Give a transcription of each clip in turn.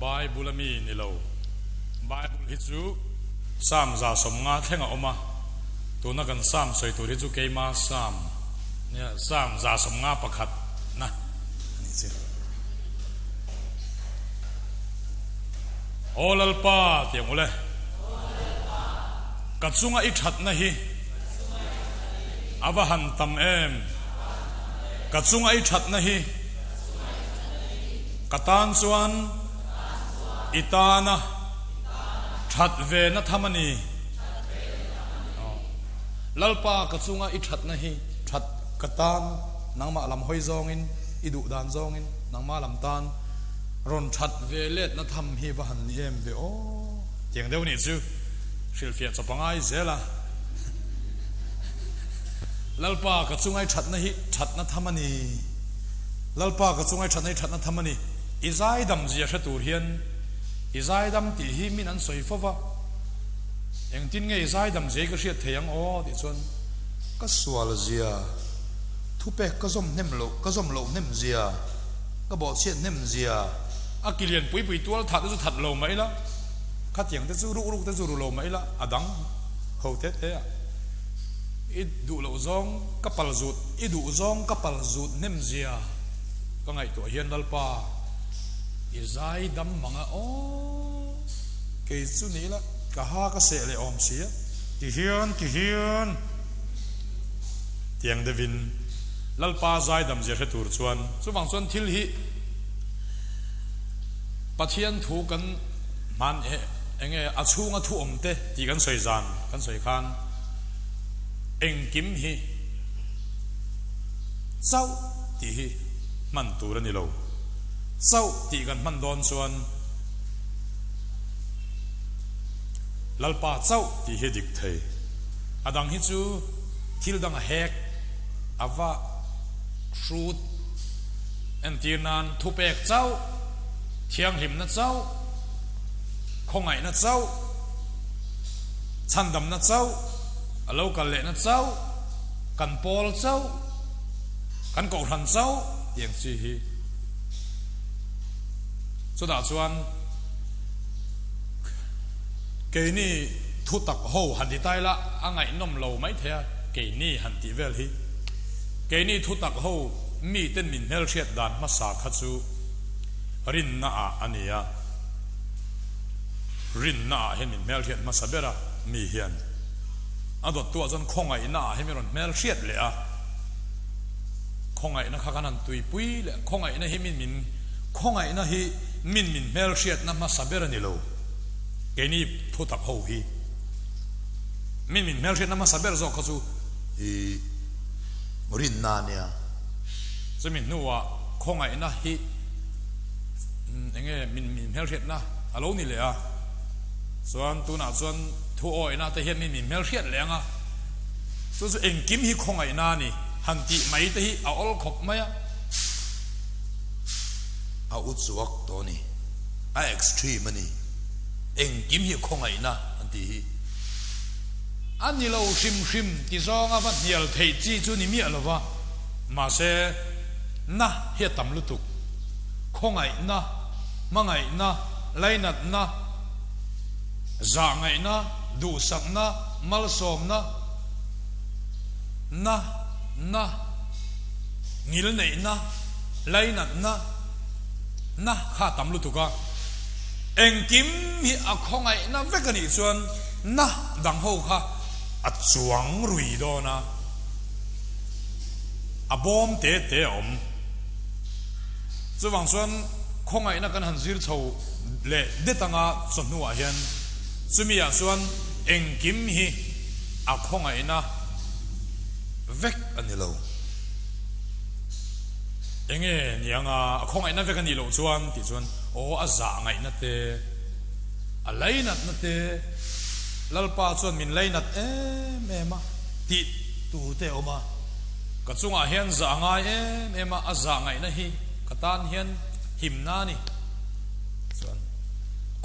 Bible a mi ni lo. Bible hi chu Psalm 150 thleng a awm a, tuna kan Psalm sawi tur hi chu keima Psalm nia Psalm 151 na a nih chu. Aw Lalpa ti ang ule. Ka chunga i thatna hi a va han tam em. Ka chunga i thatna hi ka tan chuan i tana that ve na tham a ni. Lalpa ka chunga i thatna hi that ka tan nangmah lam hawi zawngin i duh dan zawngin nangmah lam tan rawn that ve let na tham hi va han ni em ve aw. Tiang deuh nih chu hrilhfiah chawp a ngai zel a. Lalpa ka chungai thatna hi thatna tham a ni. Lalpa ka chungai thatna hi thatna tham a ni. I zaidam zia hre tur hian i zaidam tih hi min an sawi fo va. Engtin nge i zaidam zia hi ka hriat thei ang aw tih chuan ka sual zia, thupek ka zawm hnem loh, ka zawm loh hnem zia, ka bawhchhiat hnem zia. A ki lian pui pui tual that te chu that lo mah ila, khatiang te chu ruk ruk te chu ru lo mah ila, a dang ho te te a. I duh loh zawng ka pal zut, i duh zawng ka pal zut hnem zia ka ngaihtuah hian Lalpa i zai dam mang a aw, kei chu ni ila ka ha ka seh leh awm si a. Ti hian ti hian tiang deuhin Lalpa zai dam zia hre tur chuan chuvang chuan thil hi Pathian thu kan hman e enge a chhunga thu awm te tih kan sawi zan kan sawi khan engkim hi chauh tih hi hman tur a ni lo. Chauh tih kan hman dawn chuan Lalpa chauh tih hi a dik thei. A dang hi chu thil dang a hek a va hrut. Entir nan thupek chauh, thianghlimna chauh, khawngaihna chauh, chhandamna chauh, a lo kal lehna chauh, kan pawl chauh, kan kohhran chauh tih ang chi hi. Chutah chuan keini thutak ho han ti ta ila a ngaihnawm lo maithei a, keini han tih vel hi. Keini thutak ho miten min hmelhriat dan hmasa kha chu rinna ah a ni a, rinna ah hian min hmelhriat hmasa ber a, mi hian a dawttuah chuan khawngaihna ah hi min rawn hmelhriat leh a, khawngaihna kha kan han tuipui leh khawngaihna hi min min khawngaihna hi min min hmelhriatna hmasa ber a ni lo, keini thutak ho hi min min hmelhriatna hmasa ber zawk kha chu i rinna a nia. Chumi hnuah khawngaihna hi eng nge min min hmelhriatna a lo ni leh a, chuan tunah chuan thu awihna te hian min min hmelhriat leh ang a, chu chu engkim hi khawngaihna a ni han tih mai te hi a awl khawp mai a. A u chuak tawh a ni, a extreme a ni, engkim hi khawngaihna an tih hi. A ni lo hrim hrim ti zawnga va hnial theih chi chu ni miah lova, mahse na hi a tam lutuk. Khawngaihna, hmangaihna, lainatna, zahngaihna, duhsakna, malsawmna, na, na, ngilneihna, lainatna, na kha a tam lutuk a. Engkim hi a khawngaihna vek a nih chuan Na dang ho kha a chuang rui dawn a, a bawm te te a awm. Chuvang chuan khawngaihna kan han zir chho leh det anga chawhnuah hian chumi ah chuan engkim hi a khawngaihna vek a ni lo. Enge ni anga a khawngaihna vek a nih loh chuan tih chuan aw a zah ngaihna te, A lainatna te Lalpa chuan min lainat em em a tih tur te a awm a, ka chungah hian zah a ngai em em a, a zah ngaihna hi ka tan hian himna a ni. Chuan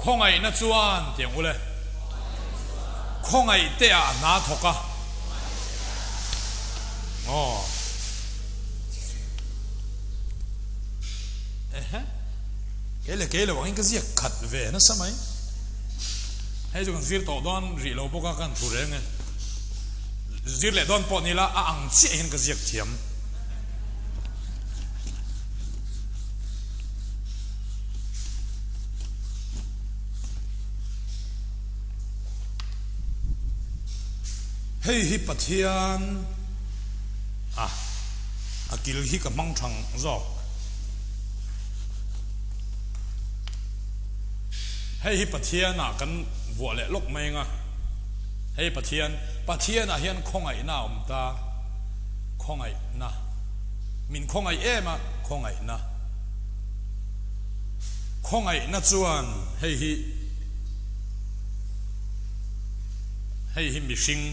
khawngaihna chuan ti ang ule, khawngaih te ah hna thawk a, aw ehe. Kei leh kei lo angin ka ziak khat ve nasa mai. Hei chu kan zir tawh dawn rih lo bawk a, ka han thu reng e. Zir leh dawn pawh ni la, a ang chiah hian ka ziak thiam. Hei hi Pathian a a kil hi ka hmang thang zawk. Hei hi Pathian ah kan vuah leh lawk mai anga, hei Pathian, Pathian ah hian khawngaihna a awm ta, khawngaihna, min khawngaih em a, khawngaihna, khawngaihna chuan hei hi, hei hi mihring,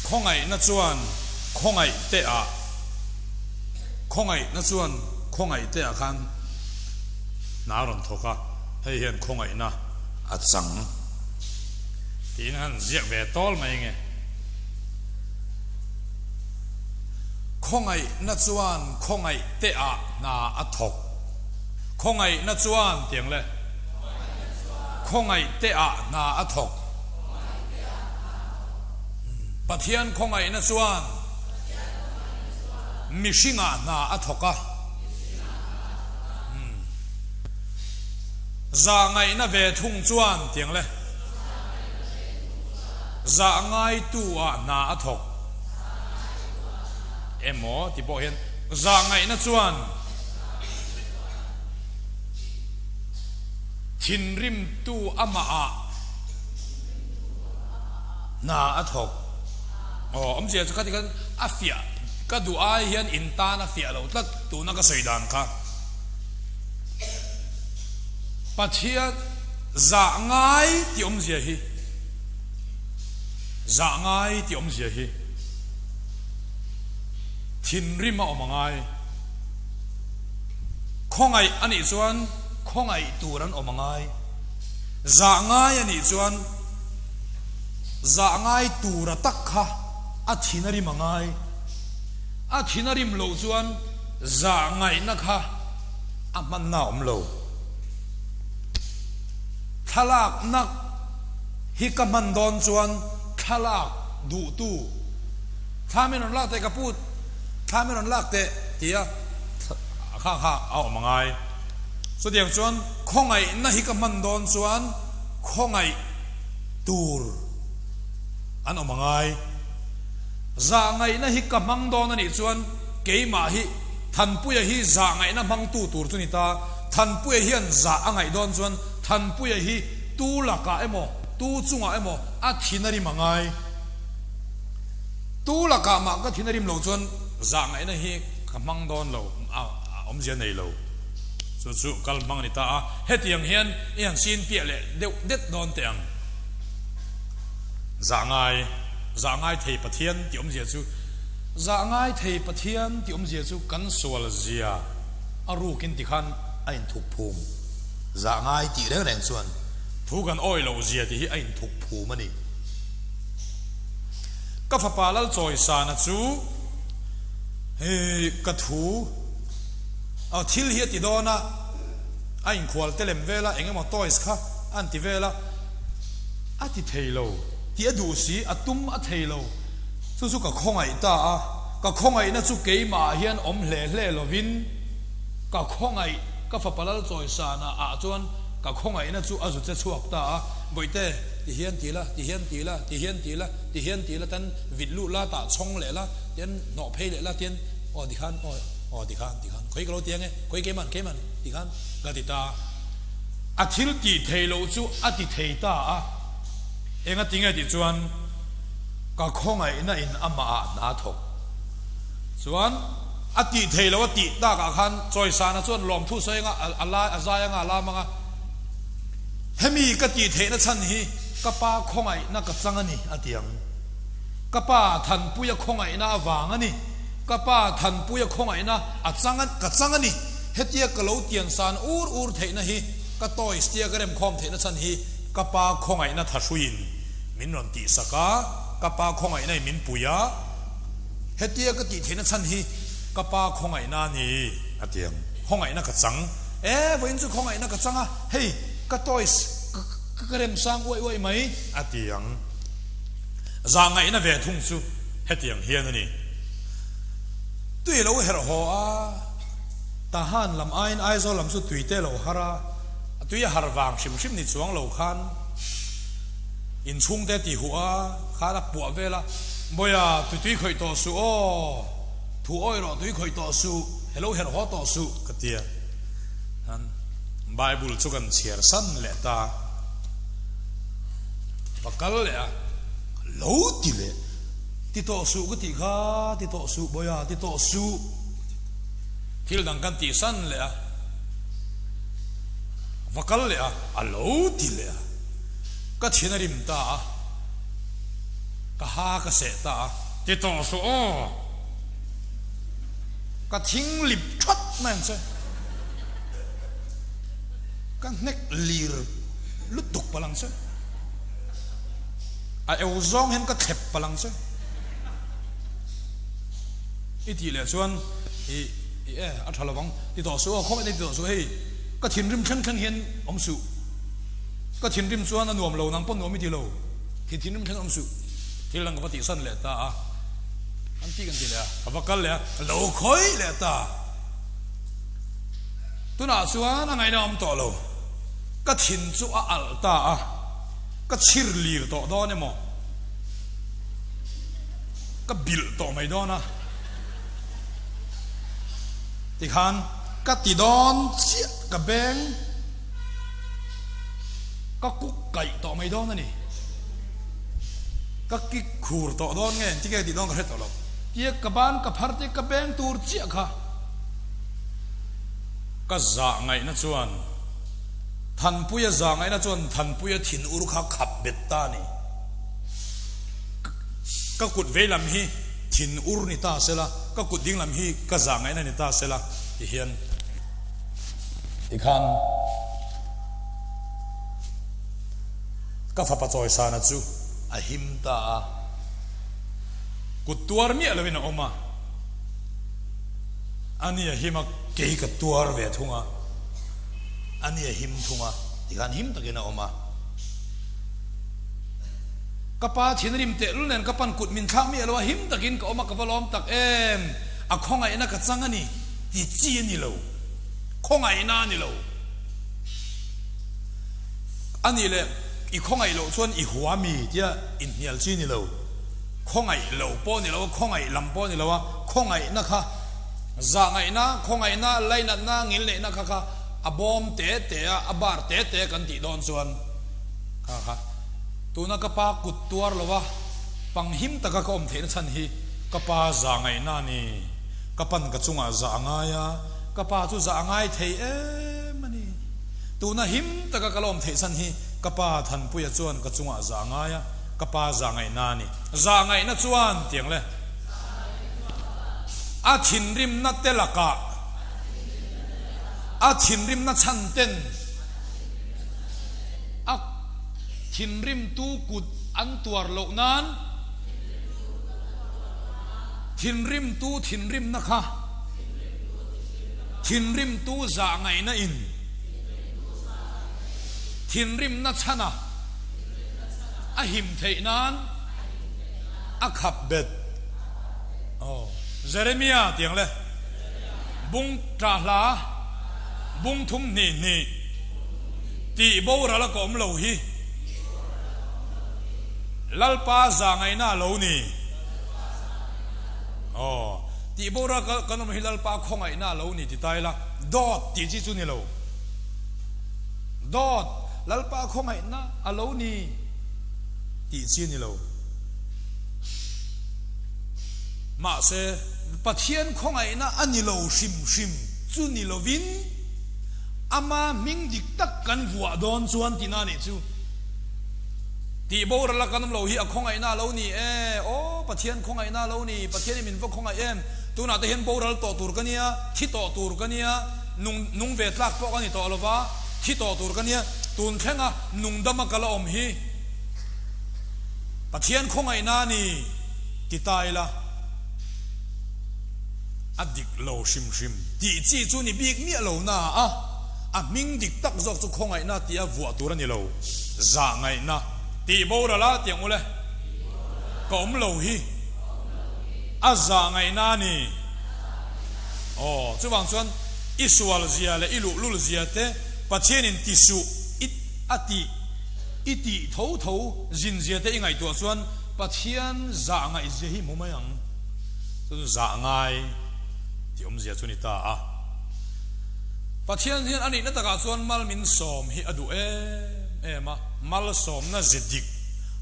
khawngaihna chuan khawngaih te ah, Khawngaihna chuan khawngaih te ah khan hna a rawn thawk a, hei hian khawngaihna a chang tiin han ziak ve tawl mai nge. Khawngaihna chuan khawngaih te ah hna a thawk. Khawngaihna chuan tiang le. Khawngaih te ah hna a thawk. Pathian khawngaihna chuan. Mihringah hna a thawk a. Zahngaihna ve thung chuan tiang le. Zahngaitu-ah hna a thawk emaw ti pawh hian zahngaihna chuan thinrimtu amahah hna a thawk. Aw, awmzia chu khati khan a fiah, ka duh ai hian in tan a fiah lo tlat tuna ka sawi dan kha. Pathian zah ngai tih awmzia hi, zah ngai tih awmzia hi thinrim a awm a ngai. Khawngaih a nih chuan khawngaih tur an awm a ngai. Zah ngai a nih chuan. Zah ngai tura tak kha a thin a rim a ngai. A thin a rim loh chuan zah ngaihna kha a hmanna a awm lo. Thlalakna hi ka hman dawn chuan thlalak duhtu, Thla min rawn lak teh ka pu, thla min rawn lak teh tia kha kha a awm a ngai. Chutiang chuan khawngaihna hi ka hman dawn chuan khawngaih. Tur an awm a ngai. Zahngaihna hi ka hmang dawn a nih chuan keimah hi Thanpuia hi zahngaihna hmangtu tur chu ni ta. Thanpuia hian zah a ngaih dawn chuan Thanpuia hi tu lakah emaw tu chungah emaw a thin a rim a ngai. Tu lakah mah ka thin a rim loh chuan zahngaihna hi ka hmang dawn lo, a awmzia nei lo. Chu chu kal hmang a ni ta a, hetiang hian i han sin piah leh deuh det dawn teh ang. Zah ngai, zah ngai thei Pathian tih awmzia chu, zah ngai thei Pathian tih awmzia chu kan sual zia a rukin ti khan a inthup phum. Zah ngai tih reng reng chuan thu kan awi loh zia tih hi a inthup phum a ni. Ka fapa Lalchawisana chu hei ka thu. Aw thil hi a ti dawn a, a inkhual te lem vel a, eng emaw toys kha a an ti vel a, a ti thei lo tih a duh si, a tum a thei lo, chu chu ka khawngaih ta a, ka khawngaihna chu keimah ah hian awm hle hle lovin ka khawngaih, ka fapa Lalchawisana ah chuan ka khawngaihna chu a zu che chhuak ta a, Bawihte, ti hian ti la, ti hian ti la, ti hian ti la, ti hian ti la, tan vit luh la, tah chhawng leh la, tian hnawh phei leh la, tian aw tikhan aw. Aw tikhan, tikhan, khawi ka lo ti ang e, khawi keiman, keiman, tikhan ka ti ta a. A thil tih theih loh chu a ti thei ta a, eng a ti nge tih chuan ka khawngaihna in amah ah hna thawk chuan a tih theih loh a tih tak ah khan chawisana chuan lawmthu sawi anga a lai a zai anga a lam anga hemi ka tih theihna chhan hi ka pa khawngaihna ka chang a ni a ti ang, ka pa Thanpuia khawngaihna avang a ni. Ka pa Thanpuia khawngaihna a chang a, ka chang a ni. Hetia ka lo tian san ur ur theihna hi, ka toys tia ka remkhawm theihna chhan hi ka pa khawngaihna thahruiin min rawn tihsak a, ka pa khawngaihna in min pui a, hetia ka tih theihna chhan hi ka pa khawngaihna a ni a ti ang. Khawngaihna ka chang. E, vawiin chu khawngaihna ka chang a, hei ka toys ka rem sang uaih uaih mai a ti ang. Zahngaihna ve thung chu hetiang hian a ni. Tui lo herh haw a, Tahan lam aiin Aizawl lam chu tui te lo har a, tui a har vang hrim hrim ni chuang lo khan inchhung te ti huh a, khan a puah vel a, Bawiha tui tui khawih tawh suh aw, thu awih rawh tui khawih tawh suh, hello herh haw tawh suh ka ti a. Khan Bible chu kan chhiar san leh ta, va kal leh a, lo ti leh, ti tawh suh ka tih kha, ti tawh suh Bawiha ti tawh suh. Thil dang kan tih san leh a, va kal leh a, a lo ti leh a, ka thin a rim ta a, ka ha ka seh ta a, ti tawh suh aw, ka thing lip that mai ang che, ka hnek lir lutuk palh ang che, a eu zawng hian ka thlep palh ang che. I tih leh chuan i i e a tha lovang ti tawh suh aw khawngaih na ti tawh suh hei ka thinrim thleng thleng hian awm suh ka thinrim chuan a nuam lo nang pawh nuam i ti lo thi thinrim thleng awm suh thil dang ka va tihsan leh ta a an ti kan ti leh a ka va kal leh a lo khawih leh ta tunah chuan a ngaihna awm tawh lo ka thin chu a alh ta a ka chhir lir tawh dawn emaw. Ka bilh tawh mai dawn a, tikhan ka ti dawn chiah ka beng ka kuk kaih tawh mai dawn a ni. Ka kik khur tawh dawn nge engtin nge tih dawn ka hre tawh lo. Tia ka ban ka phar te ka beng tur chiah kha ka zah ngaihna chuan Thanpuia zah ngaihna chuan Thanpuia thin ur kha khap bet ta a ni. Ka kut vei lam hi thin ur ni ta sela, ka kut ding lam hi ka zah ngaihna ni ta sela ti hian tikhan ka fapa chawisana chu a him ta a, kut tuar miah loin a awm a, ani a him a, kei ka tuar ve thung a, ani a him thung a, tikhan him takin a awm a. Ka pa thinrim tehlul nen ka pan kut min thlak miah lo a, him takin ka awm a, ka va lawm tak em? A khawngaihna ka chang a ni ti chi a ni lo, khawngaihna a ni lo. A nih leh i khawngaih loh chuan i hua mi tia inhnial chi a ni lo. Khawngaih lo pawh a ni lo a, khawngaih lam pawh a ni lo a, khawngaihna kha zahngaihna, khawngaihna, lainatna, ngilneihna kha kha a bawm te te a, a bar te te a kan tih dawn chuan kha kha. Tuna ka pa kut tuar lo a, pang him taka ka awm theihna chhan hi ka pa zah ngaihna a ni. Ka pan ka chungah zah a ngai a, ka pa chu zah a ngai thei em a ni. Tuna him taka ka la awm theih chhan hi ka pa Thanpuia chuan ka chungah zah a ngai a, ka pa zah ngaihna a ni. Zah ngaihna chuan tiang le. A thinrimna te lakah a thinrimna chhan ten a. Thinrimtu kut an tuar loh nan thinrimtu thinrimna kha thinrimtu zah ngaihna in thinrimna chhana a him theih nan a khap bet. Aw Jeremia tiang le bung tah hla bung thum hnih hnih. Tih boral a ka awm lo hi Lalpa za ngaihna a lo ni. Aw, tih boral ka kan awm hi Lalpa khawngaihna a lo ni ti ta ila, dawt tih chi chu ni lo. Dawt, Lalpa khawngaihna a lo ni tih chi ni lo. Mahse, Pathian khawngaihna a ni lo hrim hrim chu ni lovin, Ama hming dik tak kan vuah dawn chuan tihna a nih chu. Tih boral a kan awm lo hi a khawngaihna a lo ni e. Aw Pathian khawngaihna a lo ni, Pathian i min va khawngaih em? Tunah te hian boral tawh tur ka nia, thi tawh tur ka nia, nung nung ve tlak pawh ka ni tawh lova, thi tawh tur ka nia, tun thlenga nung dama ka la awm hi Pathian khawngaihna a ni ti ta ila. A dik lo hrim hrim tih chi chu ni bik miah lo na a. A hming dik tak zawk chu khawngaihna tia vuah tur a ni lo. Zahngaihna tih boral a tiang ule. Ka awm lo hi a zahngaihna a ni. Aw, chuvang chuan i sual zia leh i luhlul zia te Pathianin ti suh i a tih i tih tho tho zin zia te i ngaihtuah chuan Pathian zahngaih zia hi hmu mai ang. Chu chu zahngai tih awmzia chu ni ta a. Pathian hian a nihna takah chuan mal min sawm hi a duh em em a, malsawmna ze dik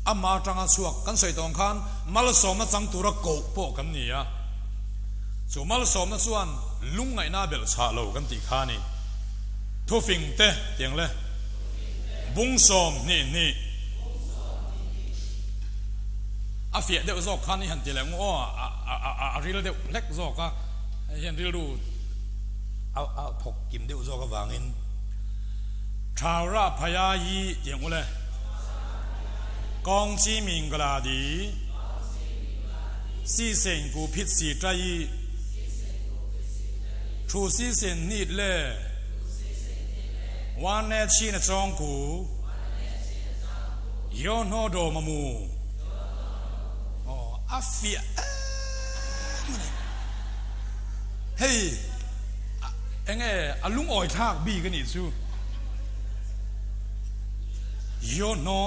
ama atanga chhuak kan sawi tawng khan malsawmna chang tura koh pawh kan ni a, chu malsawmna chuan lungngaihna a belh chhah lo kan tih kha a ni. Thufing te tiang le bung 22 a fiah deuh zawk khan i han ti leh ngu aw, a ril deuh hlek zawk a, hei hian rilru A thawk kim deuh zawk avangin Thaura Phaya yi tih ang ule. Kawng chi ming gala di. Si seng ku phit si ta yi. Thu si sen nit le. Wan ne chi na chong ku. Yo hno do ma mu. Aw a fiah em a ni. Hei enge a lungawi thlak bik a nih chu. Yohno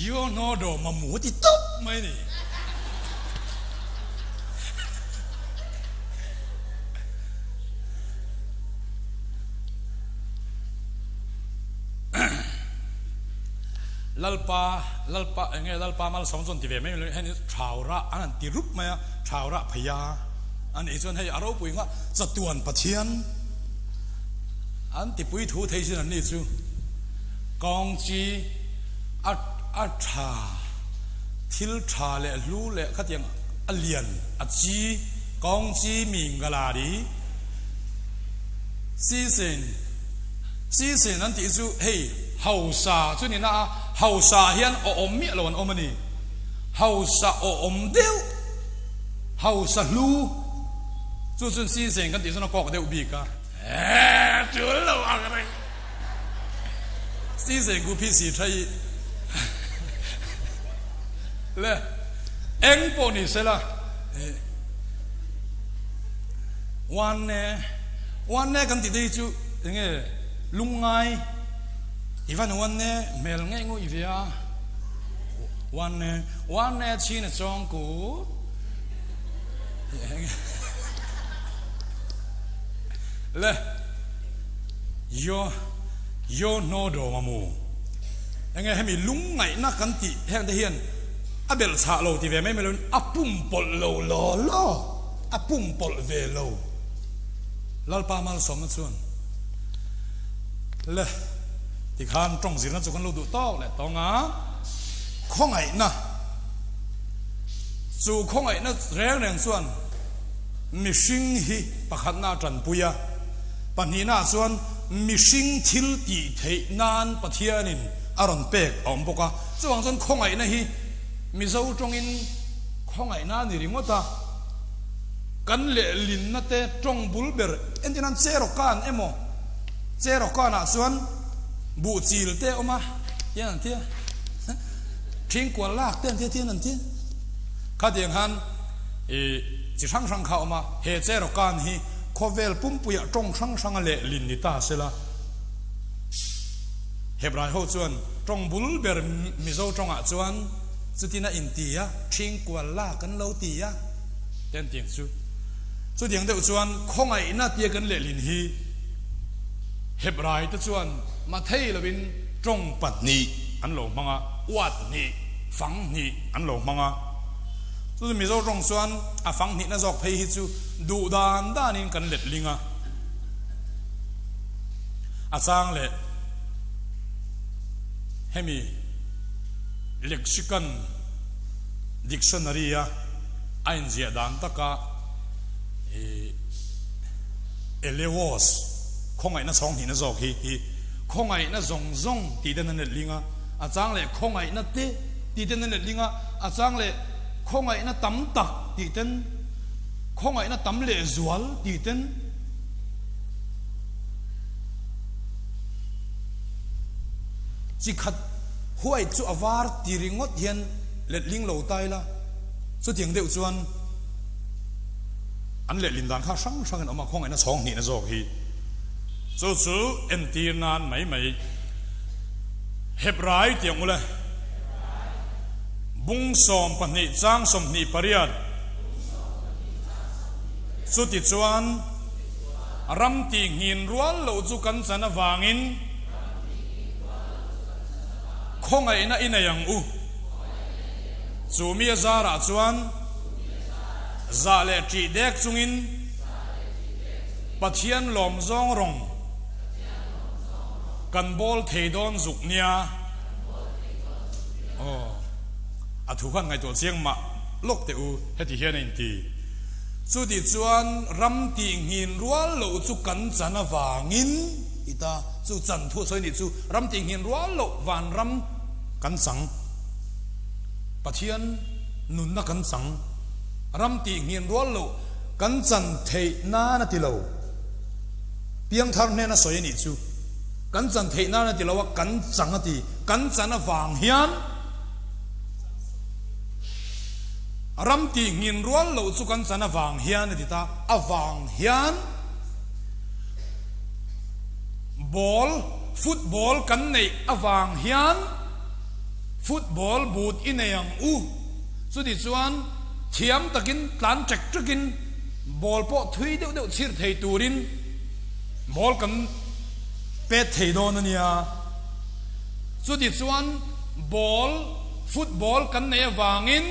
Yohno do mamu ti tawp mai a ni. Lalpa, Lalpa, eng nge Lalpa malsawm chuan ti ve mai mai hei ni thau rah an han ti rup mai a, thau rah phei a a nih chuan hei a ropui nghah chatuan Pathian an tipui thu thei sin an ni chu kawng chi a a tha thil tha leh hlu leh khatiang a lian a chi kawng chi mi ngalari season season an tih chu hei Hausa chu ni na a, hausa ah hian awh awm miah lo an awm a ni. Hausa awh awm deuh, hausa hlu chu chuan siseng kan tih chuan a kawk deuh bik a. Eeh tul lo ang reng. Siseng ku phi si tha i le eng pawh ni sela one one kan tih te hi chu enge Lungngai, i van uan ne hmel ngei ngawih ve a, uan ne, uan ne chin a chawng ku. Le, yo, yo hno do ma mu. Enge hemi lungngaihna kan tih heng te hian a belh chhah lo ti ve mai mai loin a pumpawlh lo law law, a pumpawlh ve lo. Lalpa malsawmna chuan. Le, tikhan tawng zirna chu kan lo duh tawk leh tawng a, khawngaihna, chu khawngaihna reng reng chuan mihring hi pakhatna a tanpui a, pahnihnaah chuan mihring thil tih theih nan Pathianin a rawn pek a awm bawk a, chuvang chuan khawngaihna hi Mizo tawngin khawngaihna a ni ringawt a. Kan lehlinna te tawng bul ber entir nan Cherokan emaw Cherokanah chuan buh chil te a awm a tiang an tia thingkual lak te an tia tiang an tia khatiang khan ih chi hrang hrang kha a awm a he Cherokan hi khawvel pumpuiah tawng hrang hrang a lehlin ni ta sela Hebrai ho chuan tawng bul ber Mizo tawngah chuan chutin a inti a thingkual lak an lo ti a. Ten tiang chu. Chutiang deuh chuan khawngaihna tia kan lehlin hi Hebrai te chuan mathei lovin tawng pahnih an lo hmang a, uat hnih, fang hnih an lo hmang a. Chu chu Mizo tawng chuan a fang hnihna zawk phei hi chu duh dan danin kan letling a. A chang leh hemi lexicon dictionary a a inziah dan taka i Eleos khawngaihna chhawng hnihna zawk hi hi khawngaihna zawng zawng tih ten a letling a, a chang leh khawngaihna te tih ten a letling a, a chang leh khawngaihna tam tak tih ten. Khawngaihna tam leh zual ti ten chi khat white chu a var ti ringawt hian letling lo ta ila, chutiang deuh chuan an lehlin dan kha hrang hrangin awm a, khawngaihna chhawng hnihna zawk hi chu chu entir nan mai mai Hebrai tih ang ule bung 12 chang 28. Chutichuan, ram tih nghin rual loh chu kan chan avangin khawngaihna i nei ang u. Chu mi a zarah chuan zah leh ṭih dek chungin Pathian lawm zawng rawng kan bawl thei dawn zuk nia. Aw, a thu khan ngaihtuah chiang mah. Lawk teh u, heti hian a inti. Chuti chuan ram tih nghin rual loh chu kan chan avangin ti ta, chu chan thu a sawi nih chu, ram tih nghin rual loh vanram kan chang, Pathian nunna kan chang, ram tih nghin rual loh kan chan theih nan a ti lo. Piangthar hnena sawi a nih chu, kan chan theih nan a ti lo a, kan chang a ti, kan chan avang hian, Ram tih nghin rual loh chu kan chan avang hian a ti ta. Avang hian ball, football kan neih avang hian football but i nei ang u. Chuti chuan thiam takin tlan ṭek ṭekin ball pawh thui deuh deuh chhir thei turin ball kan pet thei dawn a nia. Chuti chuan ball, football kan nei avangin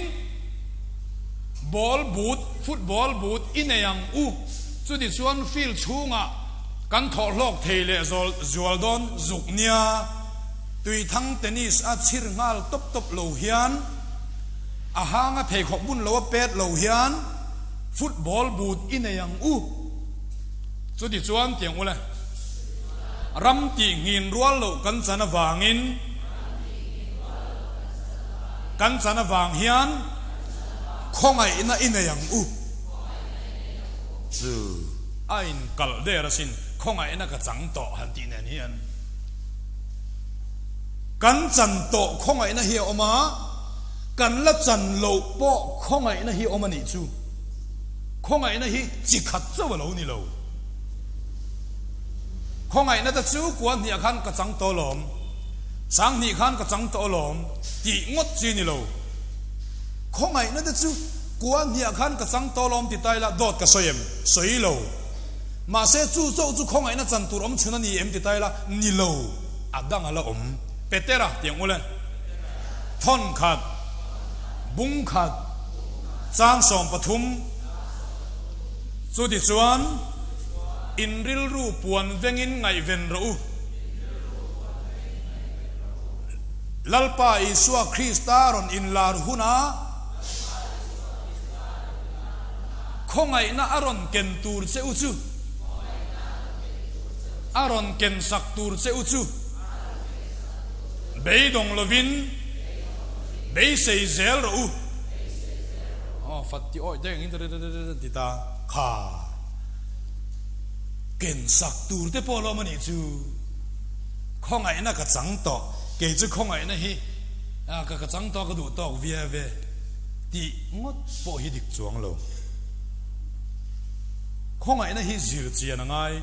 ball boot, football boot i nei ang u. Chuti chuan field chhungah kan thawh hlawk thei leh zawl zual dawn zuk nia. Tuithang tennis a chhir nghal tawp tawp lo hian a hanga pheikhawk bun lo a pet lo hian football boot i nei ang u. Chuti chuan tiang ule. Ram tih nghin rual loh kan chan avangin kan chan avang hian khawngaihna i nei ang u. Chu a inkalh der asin, khawngaihna ka chang tawh han tih nen hian kan chan tawh khawngaihna hi a awm a, kan la chan loh pawh khawngaihna hi a awm a nih chu. Khawngaihna hi chi khat chauh a lo ni lo. Khawngaihna te chu kua hniah khan ka chang tawh alawm, sang hnih khan ka chang tawh alawm tih ngawt chi ni lo. Khawngaihna te chu kua hniah khan ka chang tawh alawm ti ta ila dawt ka sawi em? Sawi lo. Mahse chu chauh chu khawngaihna chan tur awm chhun a ni em ti ta ila ni lo. A dang a la awm. Petera tih ang ule. Thawn khat, bung khat, chang 13. Chutichuan, in rilru puan vengin ngaihven rawh u. Lalpa Isua Krista rawn inlar hunah khawngaihna a rawn ken tur che u chu, a rawn ken sak tur che u chu, beidawng lovin beisei zel rawh u. Aw, fat ti awih deuh engin ti ta kha. Ken sak tur te pawh lawm a nih chu. Khawngaihna ka chang tawh, kei chu khawngaihna hi ka ka chang tawh ka duh tawk ve ve tih ngawt pawh hi dik chuang lo. Khawngaihna hi zir chian a ngai,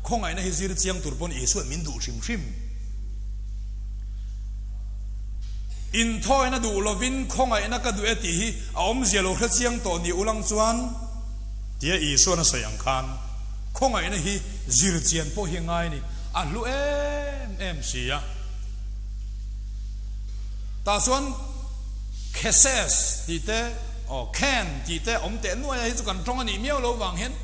khawngaihna hi zir chiang tur pawn Isua'n min duh hrim hrim. Inthawina duh lovin khawngaihna ka duh e tih hi a awmzia lo hre chiang tawh ni ulang chuan tia Isua'n a sawi ang khan khawngaihna hi zir chian pawh hi ngai a ni, a hlu em em si a. Tah chuan Kheses tih te, aw Khen tih te awm teh nuai a hi chu kan tawng a nih miau lo vang hian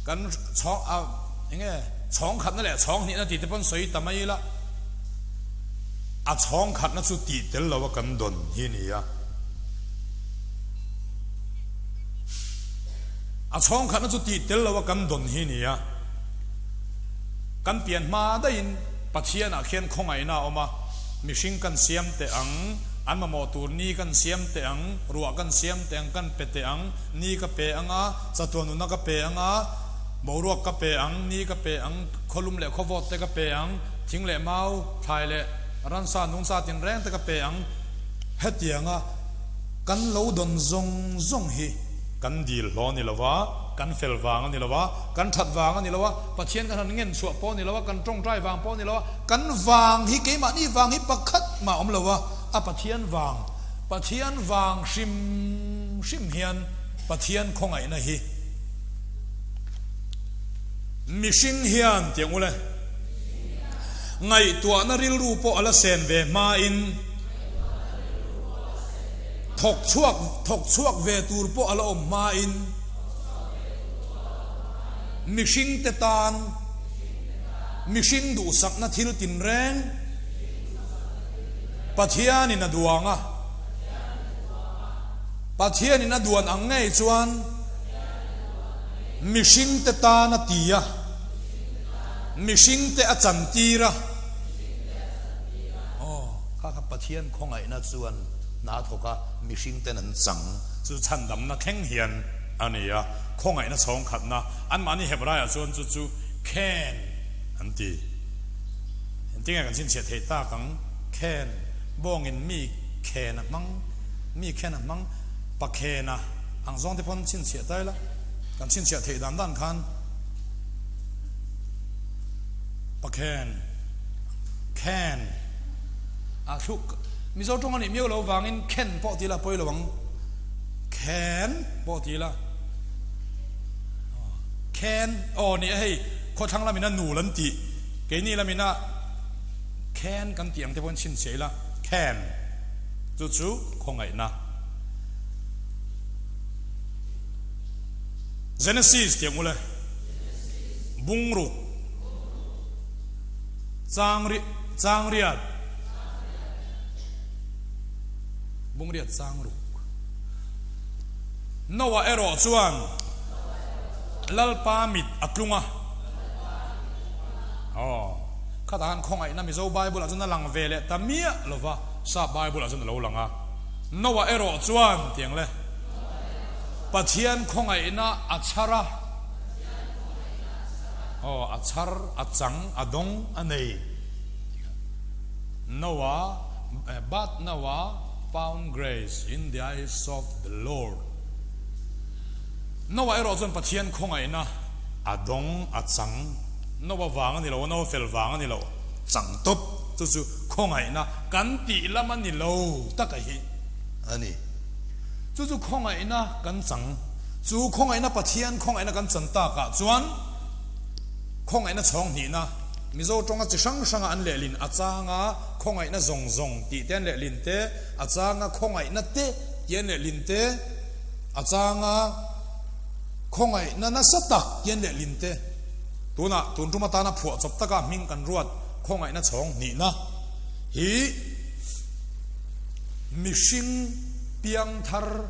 kan chhawng a eng nge chhawng khatna leh chhawng hnihna tih te pawn sawi ta mai ila a chhawng khatna chu tih tel lo a kan dawn hi a ni a. A chhawng khatna chu tih tel lo a kan dawn hi a ni a. Kan pian hma daihin Pathianah khian khawngaihna a awm a, mihring kan siam teh ang. An mamawh tur ni kan siam teh ang, ruah kan siam teh ang, kan pe teh ang, ni ka pe ang a, chatuan nunna ka pe ang a, boruak ka pe ang, ni ka pe ang, khawlum leh khawvawt te ka pe ang, thing leh mau, thlai leh ransa nungcha tinreng te ka pe ang. Hetianga kan lo dawn zawng zawng hi kan dil hlawh a ni lo va, kan fel vang a ni lo va, kan that vang a ni lo va, Pathian kan han ngen chhuah pawh a ni lo va, kan tawngtai vang pawh a ni lo va, Kan vang hi keimahni vang hi pakhat mah awm lo a, a Pathian vang, Pathian vang hrim hrim hian Pathian khawngaihna hi mihring hian tiang ule ngaihtuahna rilru pawh a la sen ve hmain thawk chhuak thawk chhuak ve tur pawh a la awm hmain mihringte tan Mihring duhsakna thil tinreng Pathianin a duang a, Pathianin a duan ang ngei chuan mihringte tan a ti a, mihringte a chantir a. Aw, kha kha Pathian khawngaihna chuan hna a thawk a, mihringten an chang. Chu chhandamna thleng hian a ni a, khawngaihna chhawngkhatna anmahni Hebraiah chuan chu chu Khen an ti. Engtinge kan chhinchhiah theih tak ang? Khen, bawngin mi khen a hmang, mi khen a hmang, pa khen a ang zawng te pawn chhinchhiah ta ila, kan chhinchhiah theih dan dan khan pa khen, khen a thluk Mizo tawng a nih miau lo vangin khen pawh ti ila pawi lo ang, khen pawh ti ila. Khen, aw ni a hei, khawthlang lamina nul an tih, keini lamina khen kan tih ang te pawhin chhinchhiah ila, khen chu chu khawngaihna. Genesis tih ang ule, bungruk, changri, changriat, bungriat changruk. Noah erawh chuan Lalpa mit a tlung a. Aw, khatah khan khawngaihna Mizo Bible-ah chuan a lang ve leh ta miah lo va, Sap Bible-ah chuan a lo lang a. Noah erawh chuan tiang le, Pathian khawngaihna a chhar a. Aw, a chhar, a chang, a dawng, a nei. Noah, but Noah found grace in the eyes of the Lord. Noah erawh chuan Pathian khawngaihna a dawng, a chang. Noah vang a ni lo a, Noah fel vang a ni lo. Chang tawp chu chu khawngaihna kan tih lam a ni lo tak a hi a ni. Chu chu khawngaihna kan chang. Chu khawngaihna Pathian khawngaihna kan chan takah chuan khawngaihna chhawng hnihna Mizo tawnga chi hrang hranga an lehlin a changa khawngaihna zawng zawng tih te an lehlin te, a changa khawngaihna te tih an lehlin te, A changa khawngaihna nasa tak hian lehlin te, tunah tun tum atana phuah chawp taka hming kan ruat khawngaihna chhawng hnihna hi mihring piangthar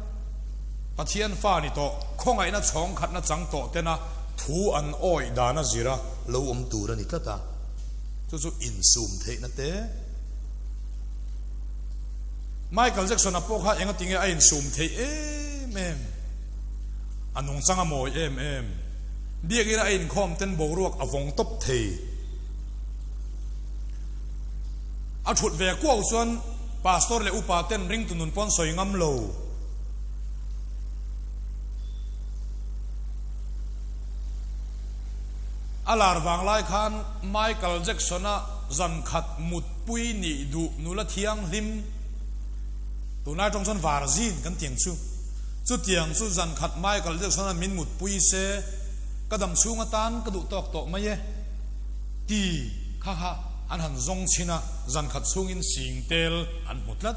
Pathian fa ni tawh khawngaihna chhawng khatna chang tawh tena thu an awih dan a zir a. Lo awm tur a ni tlat a, chu chu insum theihna te. Michael Jackson-a pawh kha enga tinge a insum theih em em? A nungchang a mawi em em. Biakina a inkhawm ten boruak a vawng tawp thei. A thut ve kuau chuan pastor leh upa ten ringtu nun pawn sawi ngam lo. A lar vang lai khan Michael Jackson-a zan khat mutpui nih duh nula thianghlim, tunlai tawng chuan varzin kan tiang chu, chutiang chu zan khat Michael Jackson-a min mutpui se ka dam chhung atan ka duh tawk tawh mai e ti kha kha an han zawng chhin a, zan khat chhungin sing tel an hmu tlat.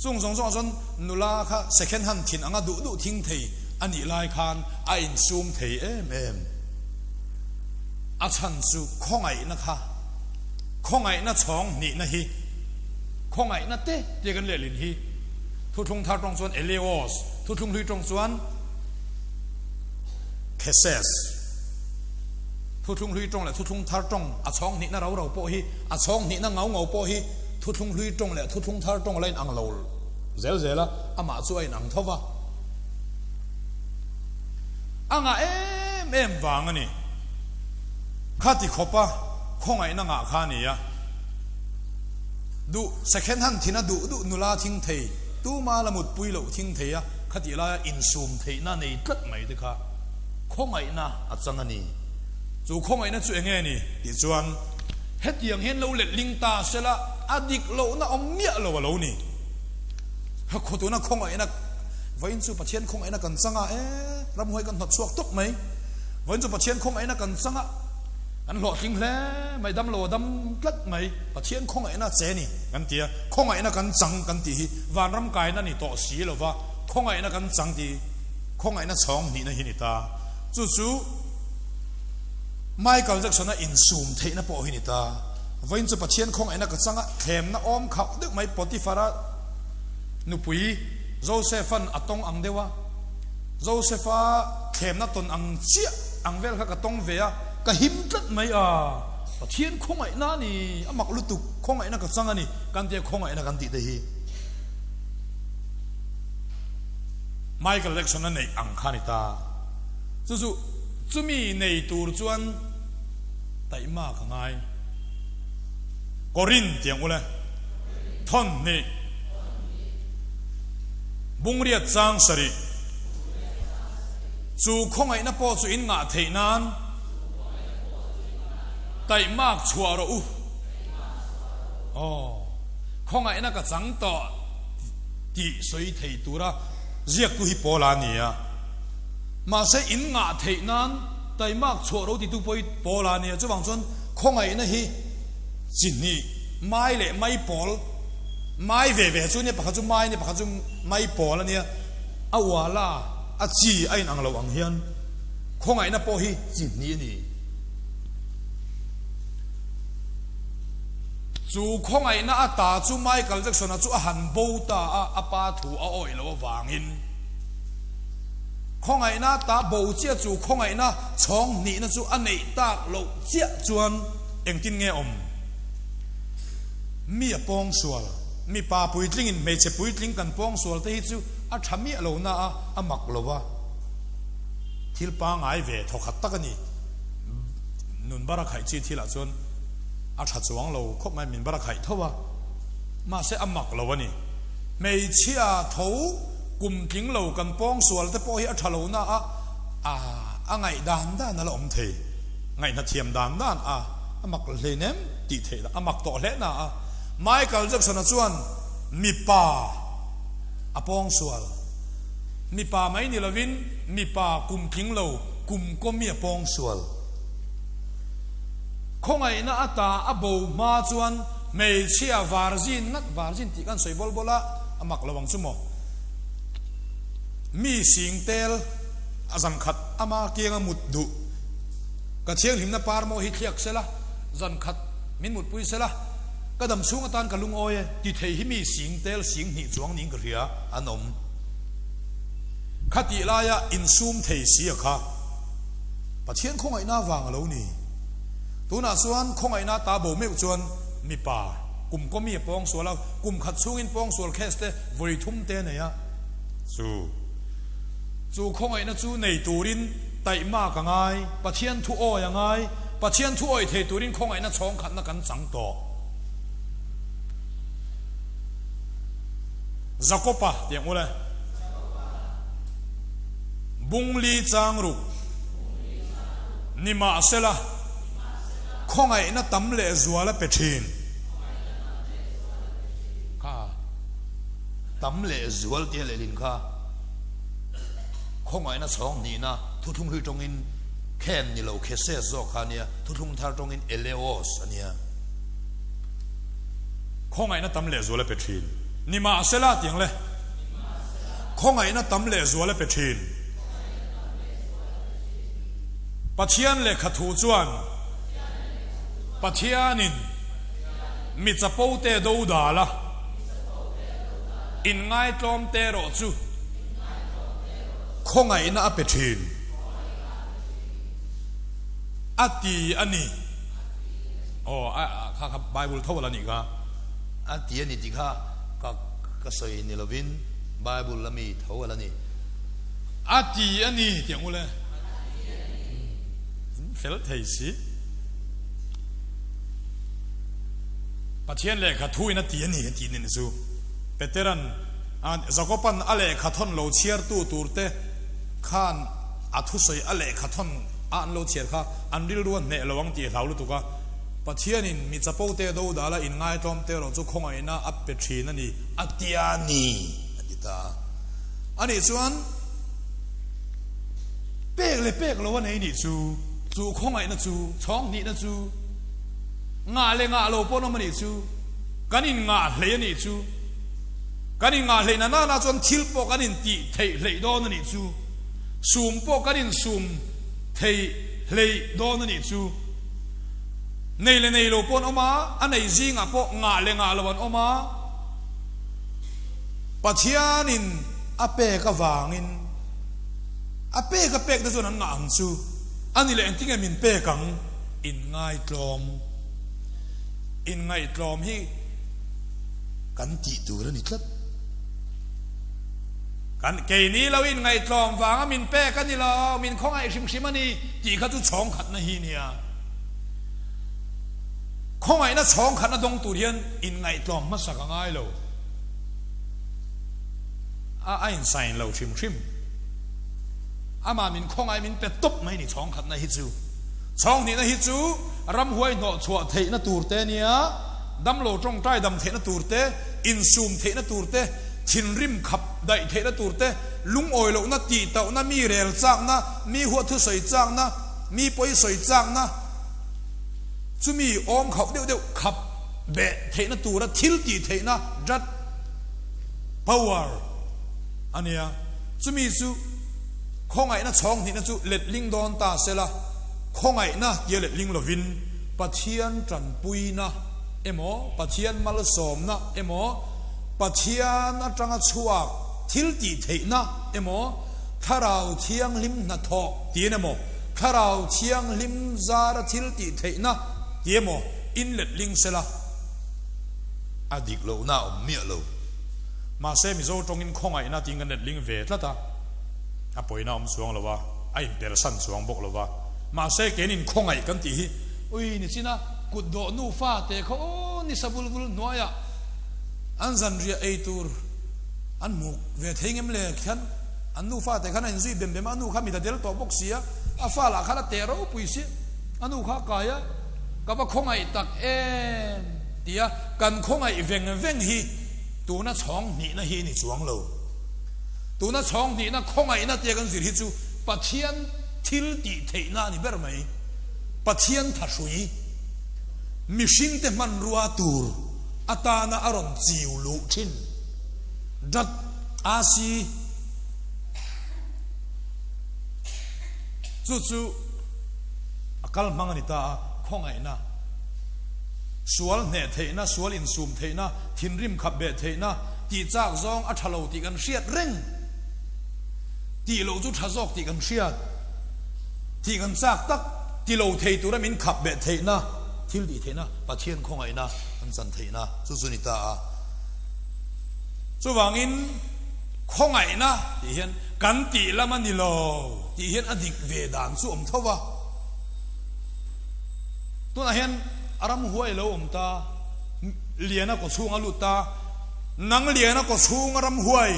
Chung zawng zawngah chuan nula kha second hand thin anga duh duh thing thei a nih lai khan a insum thei em em. A chhan chu khawngaihna kha, khawngaihna chhawng hnihna hi, khawngaihna te tia kan lehlin hi, thuthlung thar tawng chuan eleos, thuthlung hlui tawng chuan theses. Thuthlung hlui tawng leh thuthlung thar tawng a chhawng hnihna rau rau pawh hi, a chhawng hnihna ngau ngau pawh hi. thuthlung hlui tawng leh thuthlung thar tawng a la inang lo zel zel a, amah chu a inang tho va. A ngah em em vang a ni. Khati khawpa khawngaihna ngah kha a ni a. Duh second hand thina duh duh nula thing thei, tuma la mutpui loh thing thei a, khatih laia insum theihna nei tlat mai te kha khawngaihna a chang a ni. Chu khawngaihna chu enge ni tih chuan hetiang hian lo letling ta sela a dik lohna awm miah lo a lo ni. Ha khawtuna khawngaihna vawiin chu Pathian khawngaihna kan chang a, e ramhuai kan hnawt chhuak tawp mai. Vawiin chu Pathian khawngaihna kan chang a, kan hlawhtling hle mai, dam lo a dam tlat mai. Pathian khawngaihna che ni kan ti a, khawngaihna kan chang kan tih hi vanram kaina ni tawh si lo va, khawngaihna kan chang tih khawngaihna chhawng hnihna hi ni ta. Chu chu Michael Jackson-a insum theihna pawh hi ni ta. Vawiin chu Pathian khawngaihna ka chang a, thlemna awm khauh deuh mai Potiphar-a nupui Joseph-a'n a tawng ang deuh a, Joseph-a thlemna tawn ang chiah ang vel kha ka tawng ve a, ka him tlat mai a, Pathian khawngaihna a ni, a mak lutuk, khawngaihna ka chang a ni, kan tia khawngaihna kan tih te hi Michael Jackson-a neih ang kha a ni ta. Chu chu chumi nei tur chuan taihma ka ngai. Korin tiang ule thawn hnih bungriat chang sarih chu khawngaihna pawh chu in ngah theih nan taihmak chhuah rawh u. Aw, khawngaihna ka chang tawh tih sawi thei tura ziaktu hi Paula a ni a. Mahse, in ngah theih nan taimak chhuah ro titu pawh hi pawl a nia. Chuvang chuan khawngaihna hi chi hnih, mai leh mai pawl, mai ve ve chu nia, pakhat chu mai nia, pakhat chu mai pawl a nia. A uala, a chi a inang lo ang hian khawngaihna pawh hi chi hnih a ni. Chu khawngaihna ata chu Michael Jackson-a chu a han bo ta a, a pa thu a awih loh avangin. Khawngaihna ta bo chiah chu khawngaihna chhawng hnihna chu a neih tak loh chiah chuan engtin nge awm? Mi a pawng sual. Mipa puitlingin hmeichhe puitling kan pawng sual te hi chu a tha miah lo na a, a mak lo va. Thil pangai ve thawkhat tak a ni. Nun bar a khaih chi thilah chuan a tha chuang lo khawp mai, min bar a khaih tho a. Mahse a mak lo a ni. Hmeichhia tho. Kum tling lo kan pawng sual te pawh hi a tha lo na a, a a ngaih dan dan a la awm thei. Ngaihna thiam dan dan a, a mak hlein em tih theih lah, a mak tawh hle na a. Michael Jackson-a chuan mipa a pawng sual. Mipa mai ni lovin mipa kum tling lo kum kawmi a pawng sual. Khawngaihna ata a bo hma chuan hmeichhia varzin ngat, varzin tih kan sawi bawl bawl a, A mak lo ang chu maw? Mi sing tel a zan khat ama kianga mut duh. Ka thianghlimna par maw hi thliak sela, zan khat min mutpui sela, ka dam chhung atan ka lungawi e ti thei hi mi sing tel sing hnih chuang niin ka hria an awm. Khatih laia insum thei si a kha Pathian khawngaihna vang a lo ni. Tunah chuan khawngaihna ta bo meuh chuan mipa kum kawmi a pawng sual a, Kum khat chhungin pawngsual case te vawi thum te a nei a, chu chu khawngaihna chu nei turin taihmak a ngai, Pathian thu awi a ngai, Pathian thu awi thei turin khawngaihna chhawng khatna kan chang tawh. Jakopa tih ang ule. Bungli chang ruk. Nimahsela, khawngaihna tam lehzual a pe thin. Kha tam leh zual tia lehlin kha khawngaihna chhawng hnihna thuthlung hlui tawngin khen ni lo kheses zawk kha ania, thuthlung thar tawngin eleos ania. Khawngaihna tam leh zual a pe thin. Nimahsela tiang le. Khawngaihna tam leh zual a pe thin. Pathian lehkha thu chuan Pathianin Mi chapo te do dal a, inngaihtlawm te erawh chu khawngaihna a pe thin a ti a ni. Aw, a kha kha Bible tho a la nih kha. A ti a ni tih kha ka ka sawi ni lovin Bible a mi tho a la ni. A ti a ni tih ang ule. In fel thei si. Pathian lehkha thu in a ti a ni a tih nen chu Peteran Jakoban a lehkha thawn lo chhiartu turte khan a thusawi a lehkha thawn a an lo chhiar kha an rilru a hneh lo ang tih a hlau lutuk a. Pathianin mi chapo te do dala inngaihtlawm te erawh chu khawngaihna a pe thin a ni, a tia ni, a ti ta a. Anih chuan pek leh pek lo a nei nih chu, chu khawngaihna chu, chhawng hnihna chu, ngah leh ngah lo pawh an awm a nih chu, kan inngah hlei a nih chu, kan inngah hleih na nana chuan thil pawh kan intih theih hleih dawn a nih chu, sum pawh kan insum theih hleih dawn a nih chu. Nei leh nei lo pawh an awm a, a nei zingah pawh ngah leh ngah lo an awm a. Pathianin a pek avangin a pek a pek te chuan an ngah ang chu. A ni leh engtin nge min pek ang? Inngaitlawm. Inngaihtlawm hi kan tih tur a ni tlat. Kan keini lo inngaihtlawm vanga min pek a ni lo, min khawngaih hrim hrim a ni tih kha chu chhawng khatna hi nia. Khawngaihna chhawng khatna dawng tur hian inngaihtlawm hmasak a ngai lo. A a insain lo hrim hrim. Amah min khawngaih min pe tawp mai ni chhawng khatna hi chu. Chhawng hnihna hi chu ramhuai hnawh chhuah theihna tur te nia, damlo tawngtai dam theihna tur te, insum theihna tur te, thinrim khap daih theihna tur te, lungawi lohna tih tauhna, mi rel chakna, mi huathusawi chakna, mi pawisawi chakna, chumi awm khauh deuh deuh khap beh theihna tura thil tih theihna, that power, a nia. Chumi chu khawngaihna chhawng hnihna chu letling dawn ta sela, khawngaihna tia letling lovin Pathian tanpuina emaw, Pathian malsawmna emaw, Pathian atanga chhuak thil tih theihna emaw, Thlarau Thianghlim hnathawh tiin emaw, Thlarau Thianghlim zara thil tih theihna ti emaw in letling sela. A dik lohna a awm miah lo. Mahse Mizo tawngin khawngaihna tiin kan letling ve tlat a, a pawina a awm chuang lo a, a inpersan chuang bawk lo va. Mahse keinin khawngaih kan tih hi, ui nichina kut dawh nufa te kha aw nisa vul vul hnuaiah, An zanriah ei tur an hmu ve thei ngem le khian an nufa te khan a inzui bem bem a, a nu kha mit a del tawh bawk si a, a fa lah khan a teh ropui si, a nu kha a kai a, ka va khawngaih tak em tia kan khawngaih veng veng hi tuna chhawng hnihna hi ni chuang lo. Tuna chhawng hnihna khawngaihna tia kan zir hi chu Pathian thil tih theihna a ni ber mai. Pathian thahrui mihringte hmanrua tur. Atana a rawn chiu luh thin dat a si. Chu chu a kal hmang a ni ta a, khawngaihna, sual hneh theihna, sual insum theihna, thinrim khap beh theihna, tih chak zawng a tha lo tih kan hriat reng, tih loh chu tha zawk tih kan hriat, tih kan chak tak ti lo thei tura min khap beh theihna, thil tih theihna, Pathian khawngaihna. An chan theihna chu chu ni ta a. Chuvangin khawngaihna tih hian kan tih lam a ni lo tih hian a dik ve dan chu awm tho va. Tunah hian a ram huai lo awm ta, Liana kaw chhung a lut ta, nang Liana kaw chhung a ram huai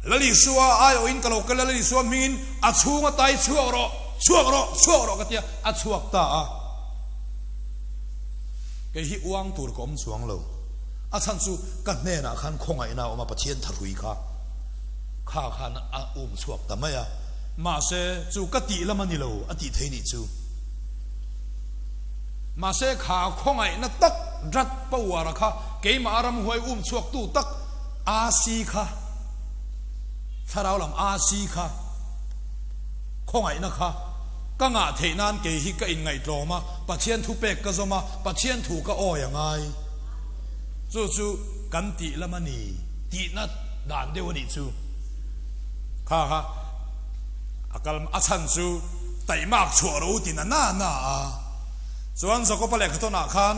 Lal Isua aiawhin ka lo kal a, Lal Isua hmingin a chhung a tai chhuak rawh, chhuak rawh, chhuak rawh ka tia a chhuak ta a. Kei hi uang tur ka awm chuang lo. A chhan chu ka hnenah khan khawngaihna a awm a, Pathian thahrui kha kha khan a um chhuak ta mai a. Mahse chu ka tih lam a ni lo a tih thei nih chu. Mahse kha khawngaihna tak rat power-a kha keimah a ramhuai um chhuaktu tak AC kha, thlarau lam AC kha, khawngaihna kha ka ngah theih nan kei hi ka inngaihtlawm a, Pathian thu pek ka zawm a, Pathian thu ka awi a ngai. Chu chu kan tih lam a ni tihna dan deuh a nih chu. Kha kha a kal a chhan chu taihmak chhuah ro ti na na na a. Chuan Jakob-a lehkhathawnah khan.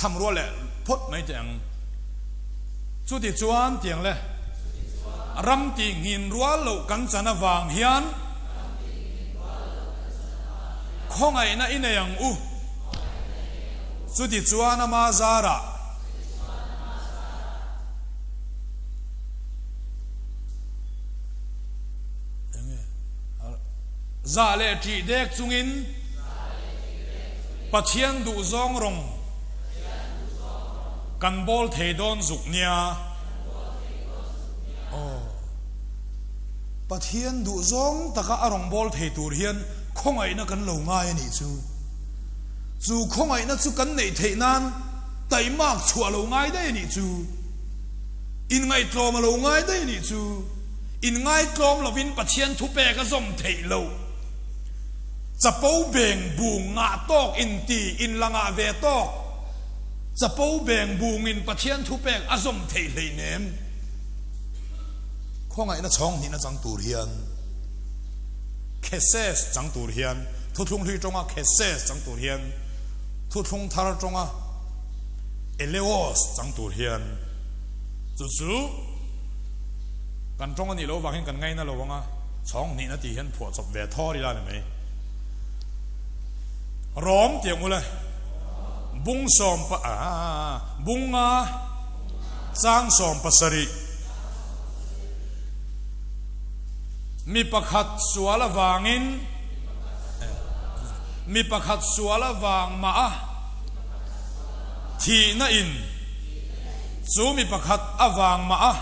Chham rual leh phawt mai teh ang. Chuti chuan tiang le ram tih nghin rual loh kan chan avang hian khawngaihna i nei ang u. Chuti chuan ama zarah. Zah leh ṭih dek chungin Pathian duhzawng rawng kan bawl thei dawn zuk nia. Aw, Pathian duhzawng taka a rawng bawl thei tur hian khawngaihna kan lo ngai a nih chu. Chu khawngaihna chu kan neih theih nan taimak chhuah lo ngai daih a nih chu. Inngaihtlawm a lo ngai daih a nih chu. Inngaitlawm lovin Pathian thupek a zawm theih loh. Chapo beng bung ngah tawk inti inla ngah ve tawk. Chapo beng bungin Pathian thupek a zawm theih hleinem. Khawngaihna chhawng hnihna chang tur hian Kheses chang tur hian Thuthlung hlui tawnga Kheses chang tur hian Thuthlung thar tawnga Eleos chang tur hian chu chu kan tawng a nih loh vangin kan ngaina lo ang a, chhawng hnihna tih hian phuah chawp ve thawr ila ni mai. Rawm tih ang ule, bung sawm pa aah bunga chang 17. Mi pakhat sual avangin mi pakhat sual avang mah a thihna in chu mi pakhat avang mah a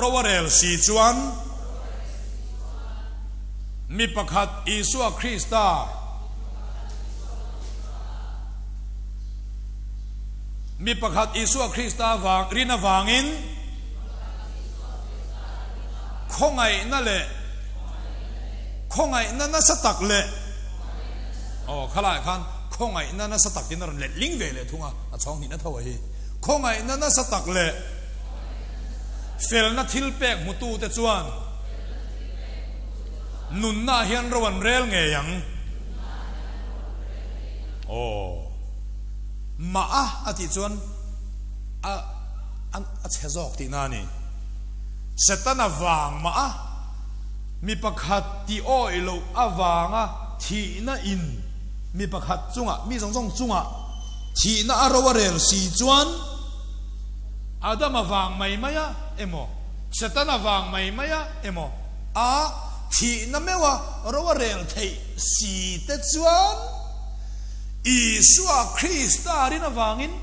ro a rel si chuan mi pakhat Isua Krista Mi pakhat Isua Krista vang rin avangin khawngaihna leh khawngaihna nasa tak leh aw khalaiah khan khawngaihna nasa tak in a rawn let ling ve leh thung a, a chhawng hnihna tho a hi. Khawngaihna nasa tak leh felna thil pek hmutute chuan nunna ah hian ro an rel ngei ang. Aw. Mah a a tih chuan a a chhe zawk tihna a ni. Setana vang mah a mi pakhat tih awih loh avanga thihna in mi pakhat chungah, mi zawng zawng chungah thihna a ro a rel si chuan Adama vang mai mai a emaw, Setana vang mai mai a emaw a thihna meuha ro a rel theih si te chuan, Isua Krista rin avangin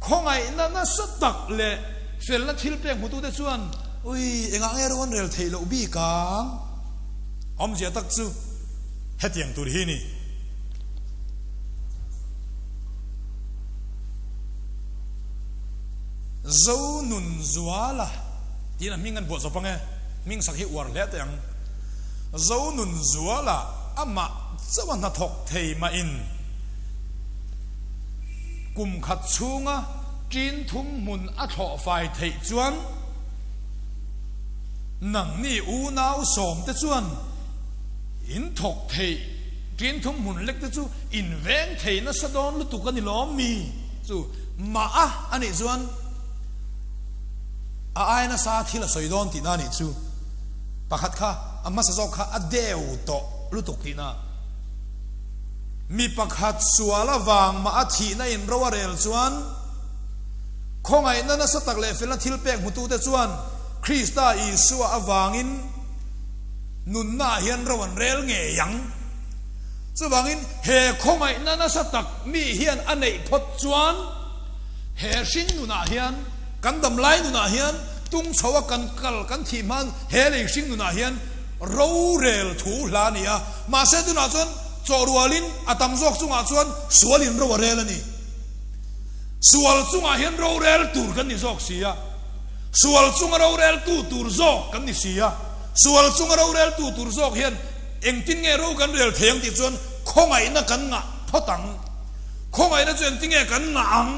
khawngaihna nasa tak leh felna thil pek hmutute chuan, Ui, engah nge ro an rel theih loh bik ang? Awmzia tak chu hetiang tur hi ni. Zonunzuala tiin a hming an buah zawp ang e, hming sak hi uar hle teh ang. Zonunzuala amah. Chauh a hnathawk thei mah in kum khat chhunga ṭin thum hmun a thlawh fai theih chuan nangni unau sawm te chuan in thawk theih ṭin thum hmun lek te chu in veng thei nasa dawn lutuk a ni lawm mi chu mah a a nih chuan a ai nasa thil a sawi dawn tihna a nih chu pakhat kha a hmasa zawk kha a deu tawh. Lutuk tihna. Mi pakhat sual avang mah a thihna in ro a rel chuan, khawngaihna nasa tak leh felna thil pek hmutute chuan Krista Isua avangin nunna ah hian ro an rel ngei ang. Chuvangin he khawngaihna nasa tak mi hian a neih phawt chuan he hring nunah hian, kan damlai nunah hian, tung chho a kan kal kan thih hman he lei hring nunah hian Rorel thu hla a ni a, mahse tunah chuan chawhrualin a tam zawk chungah chuan sualin ro a rel a ni. Sual chungah hian rorel tur kan ni zawk si a, sual chunga roreltu tur zawk kan ni si a, sual chunga roreltu tur zawk hian engtin nge ro kan rel thei ang tih chuan khawngaihna kan ngah phawt ang. Khawngaihna chu engtin nge kan ngah ang?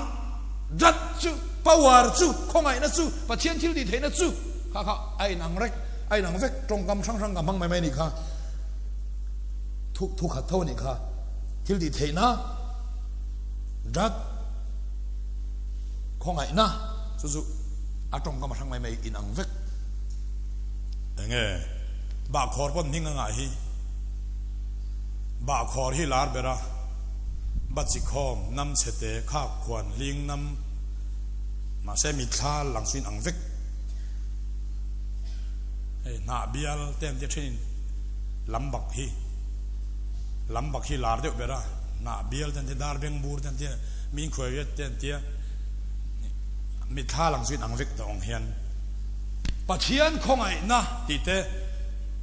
Dat chu, power chu, khawngaihna chu, Pathian thil tih theihna chu kha kha a inang rek. A inang vek, tawngkam hrang hrang ka hmang mai mai a nih kha. Thu thu khat tho a nih kha. Thil tih theihna Dat khawngaihna chu chu a tawngkam a hrang mai mai in ang vek. Enge bahkhawr pawn hming a ngah hi bahkhawr hi lar ber a, Bachikhawm, Namchhete, Khakhuan, Hlingnam mahse mitthla lang chu in ang vek. Hei hnah bial te an tia thenin lambak hi lambak hi lar deuh ber a, hnah bial te an tia, dar beng bur te an tia, min khuai riat te an tia, mitthla lang chu in ang vek tawh ang hian Pathian khawngaihna tih te,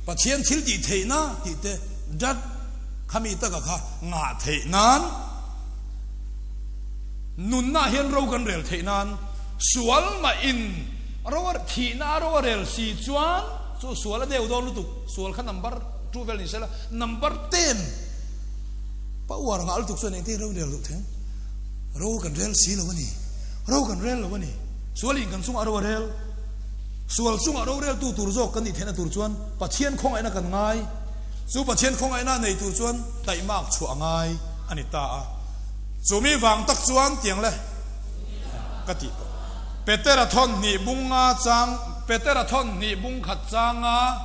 Pathian thil tih theihna tih te dat khami taka kha ngah theih nan nunna hian ro kan rel theih nan sual mah in Ro a thihna a ro a rel si chuan chu sual a deuh dawn lutuk, sual kha number two vel ni sela number 10 pa uar ngah lutuk chuan engtin ro rel loh theng? Ro kan rel si lo a ni, ro kan rel lo a ni, sual in kan chungah ro a rel, sual chungah ro rel tu tur zawk kan nih theihna tur chuan Pathian khawngaihna kan ngai, chu Pathian khawngaihna nei tur chuan taihmak chhuah a ngai a ni ta a, chumi vang tak chuan tiang le ka tih tawh. Petera thawn hnih bung nga chang Petera thawn hnih bung khat changa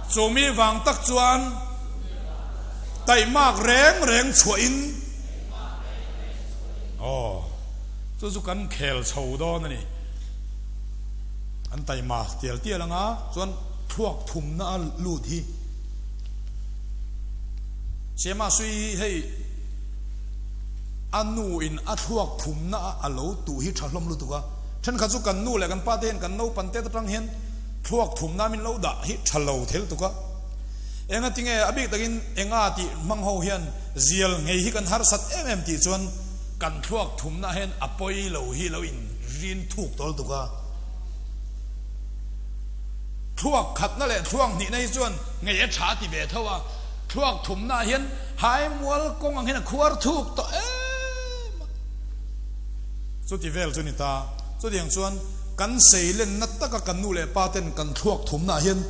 chumi vang tak chuan taihmak reng reng chhuahin aw chu chu kan khel chho dawn a ni. An taihma tial tial anga chuan thluak thumna a lut hi Sema sui hi hei A nu in a thluak phumna a a lo tuh hi tha hlawm lutuk a, thenkhat chu kan nu leh kan pa te hian kan naupan te atang hian thluak thumna min lo dah hi tha lo thel tuk a. Enga tinge a bik takin enga tih hmang ho hian zial ngei hi kan harsat em em tih chuan kan thluak thumna hian a pawi lo hi lo in rin thuk tawl tuk a. Thluak khatna leh thluak hnihna hi chuan ngei a tha ti ve tho a, thluak thumna hian Hai mual kawng ang hian a khuar thuk tawh em a. Chuti vel chu ni ta. Chutiang chuan kan seilenna taka kan nu leh pa ten kan thluak thumnaah hian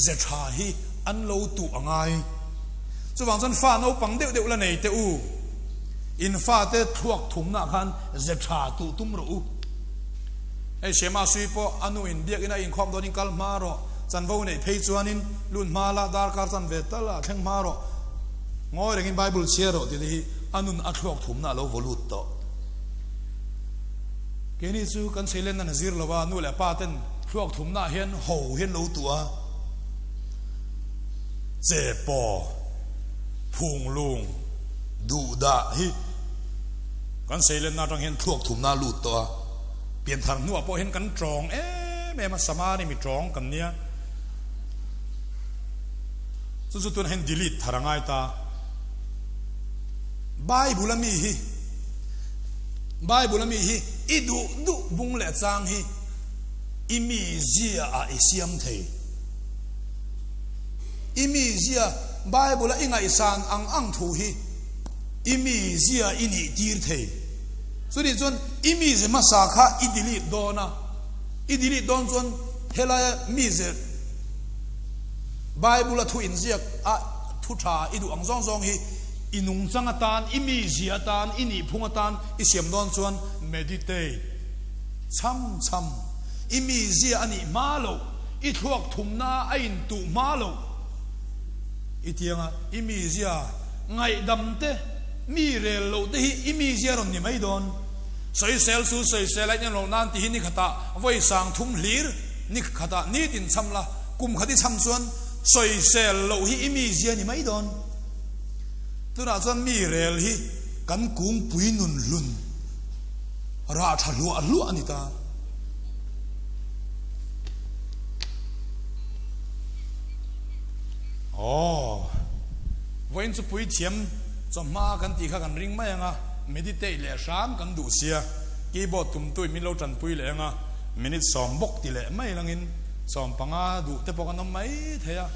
ze tha hi an lo tuh a ngai. Chuvang chuan fa naupang deuh deuh la nei teh u. In fate thluak thumnaah khan ze tha tuh tum rawh u. Hei Shema Sui pawh a nu in biakina inkhawm dawnin kal hma rawh. Chanvo neih phei chuanin lun hma la darkar chan ve tal a thleng hma rawh. Ngawi rengin Bible chhiar rawh tih te hi a nun a thluak thumna a lo vaw lut tawh. Keini chu kan cheilenna na zir lo a, nu leh pa ten thluak thumna ah hian ho hian lo tuah a, che paw, phung lung, duh dah hi kan cheilenna atang hian thluak thumna a lut tawh a, pianthar hnuah pawh hian kan tawng em em a, Samari mi tawng kan nia. Chu chu tunah hian delete thar a ngai ta. Bible a mi hi Bible a mi hi i duh duh bung leh chang hi i mi zia ah i siam thei. I mi zia Bible a i ngaihsan ang ang thu hi i mi zia i nih tir thei. Chutih chuan i mi ze hmasa kha i delete dawn a, i delete dawn chuan helaia mi ze Bible a thu inziak a thu tha i duh ang zawng zawng hi i nungchang atan, i mizia atan, i nihphung atan i siam dawn chuan meditate cham cham. I mizia a nih hma loh, i thluak thumna a intuh hma loh i tianga i mizia ngaihdam te, mi rel loh te hi i mizia rawn ni mai dawn. Sawisel chu sawisel a inel loh nan ti hi ni khatah vawi sang thum hlir ni khatah nitin cham la. Kum khat i cham chuan sawisel loh hi i mizia ni mai dawn. Tunah chuan mi rel hi kan kungpui nun hlun rah tha hluah hluah a ni ta. Aw, vawiin chu puithiam chawhma kan tih kha kan ring mai ang a, meditate leh hram kan duh sia, keyboard tumtuin min lo tanpui leh ang a, minute 10 bawk ti leh mai langin. 15 duh te pawh kan awm mai thei a,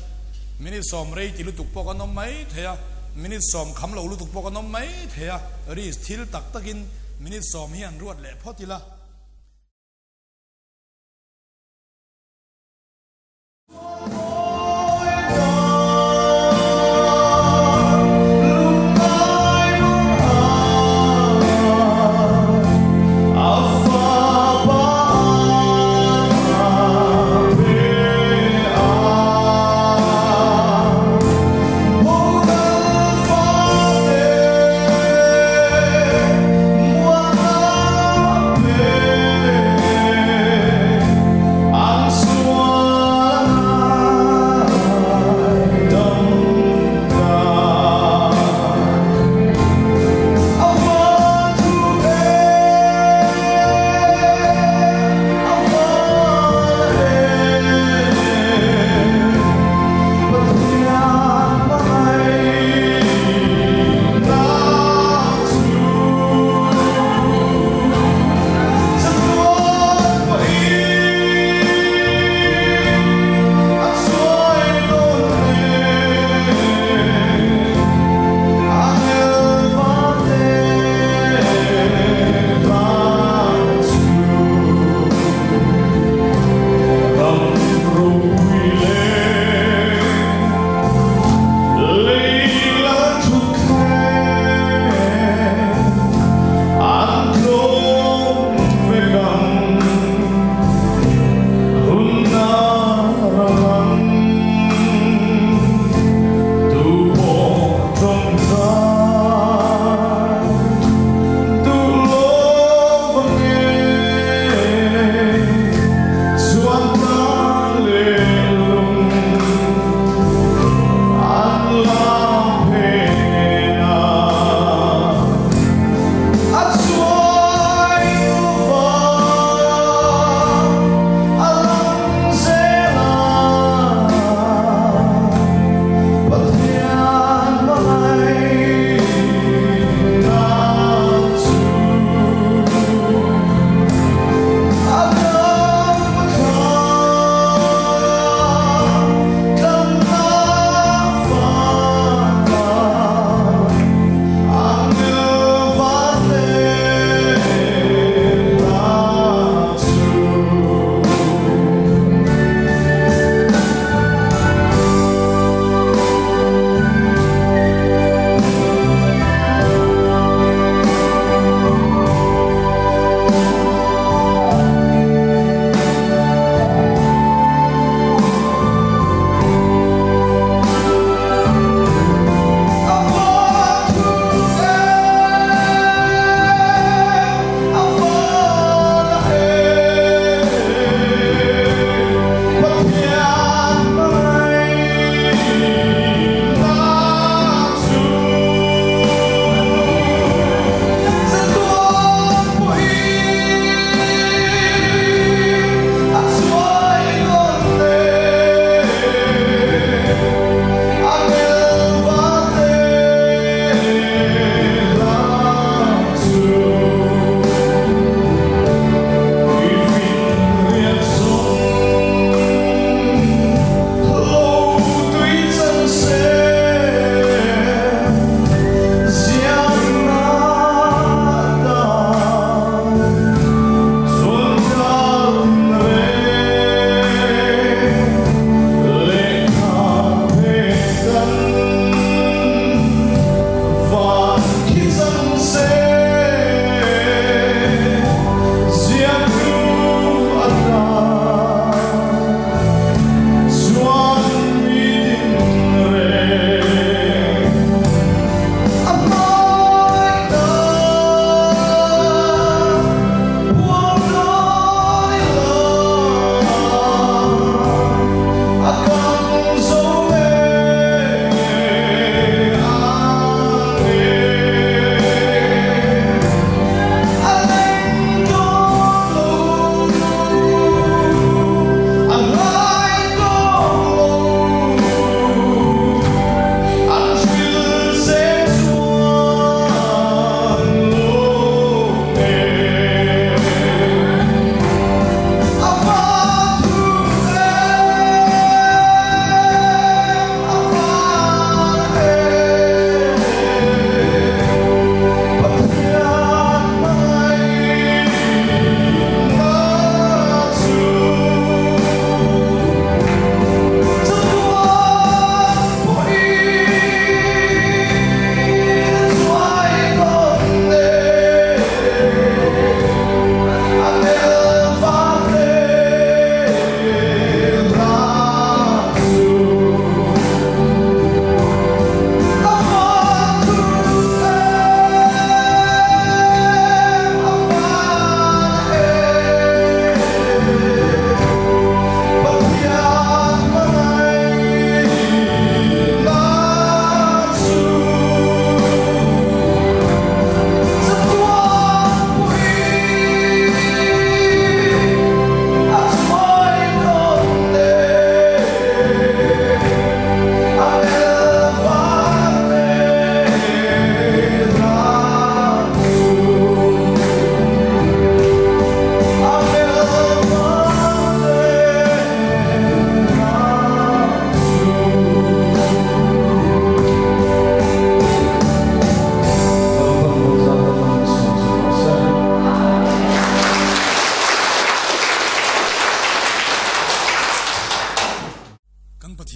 minute 10 rei ti lutuk pawh kan awm mai thei a, minute 10 kham lo lutuk pawh kan awm mai thei a, risk thil tak takin minute 10 hi an ruat leh phawt ila.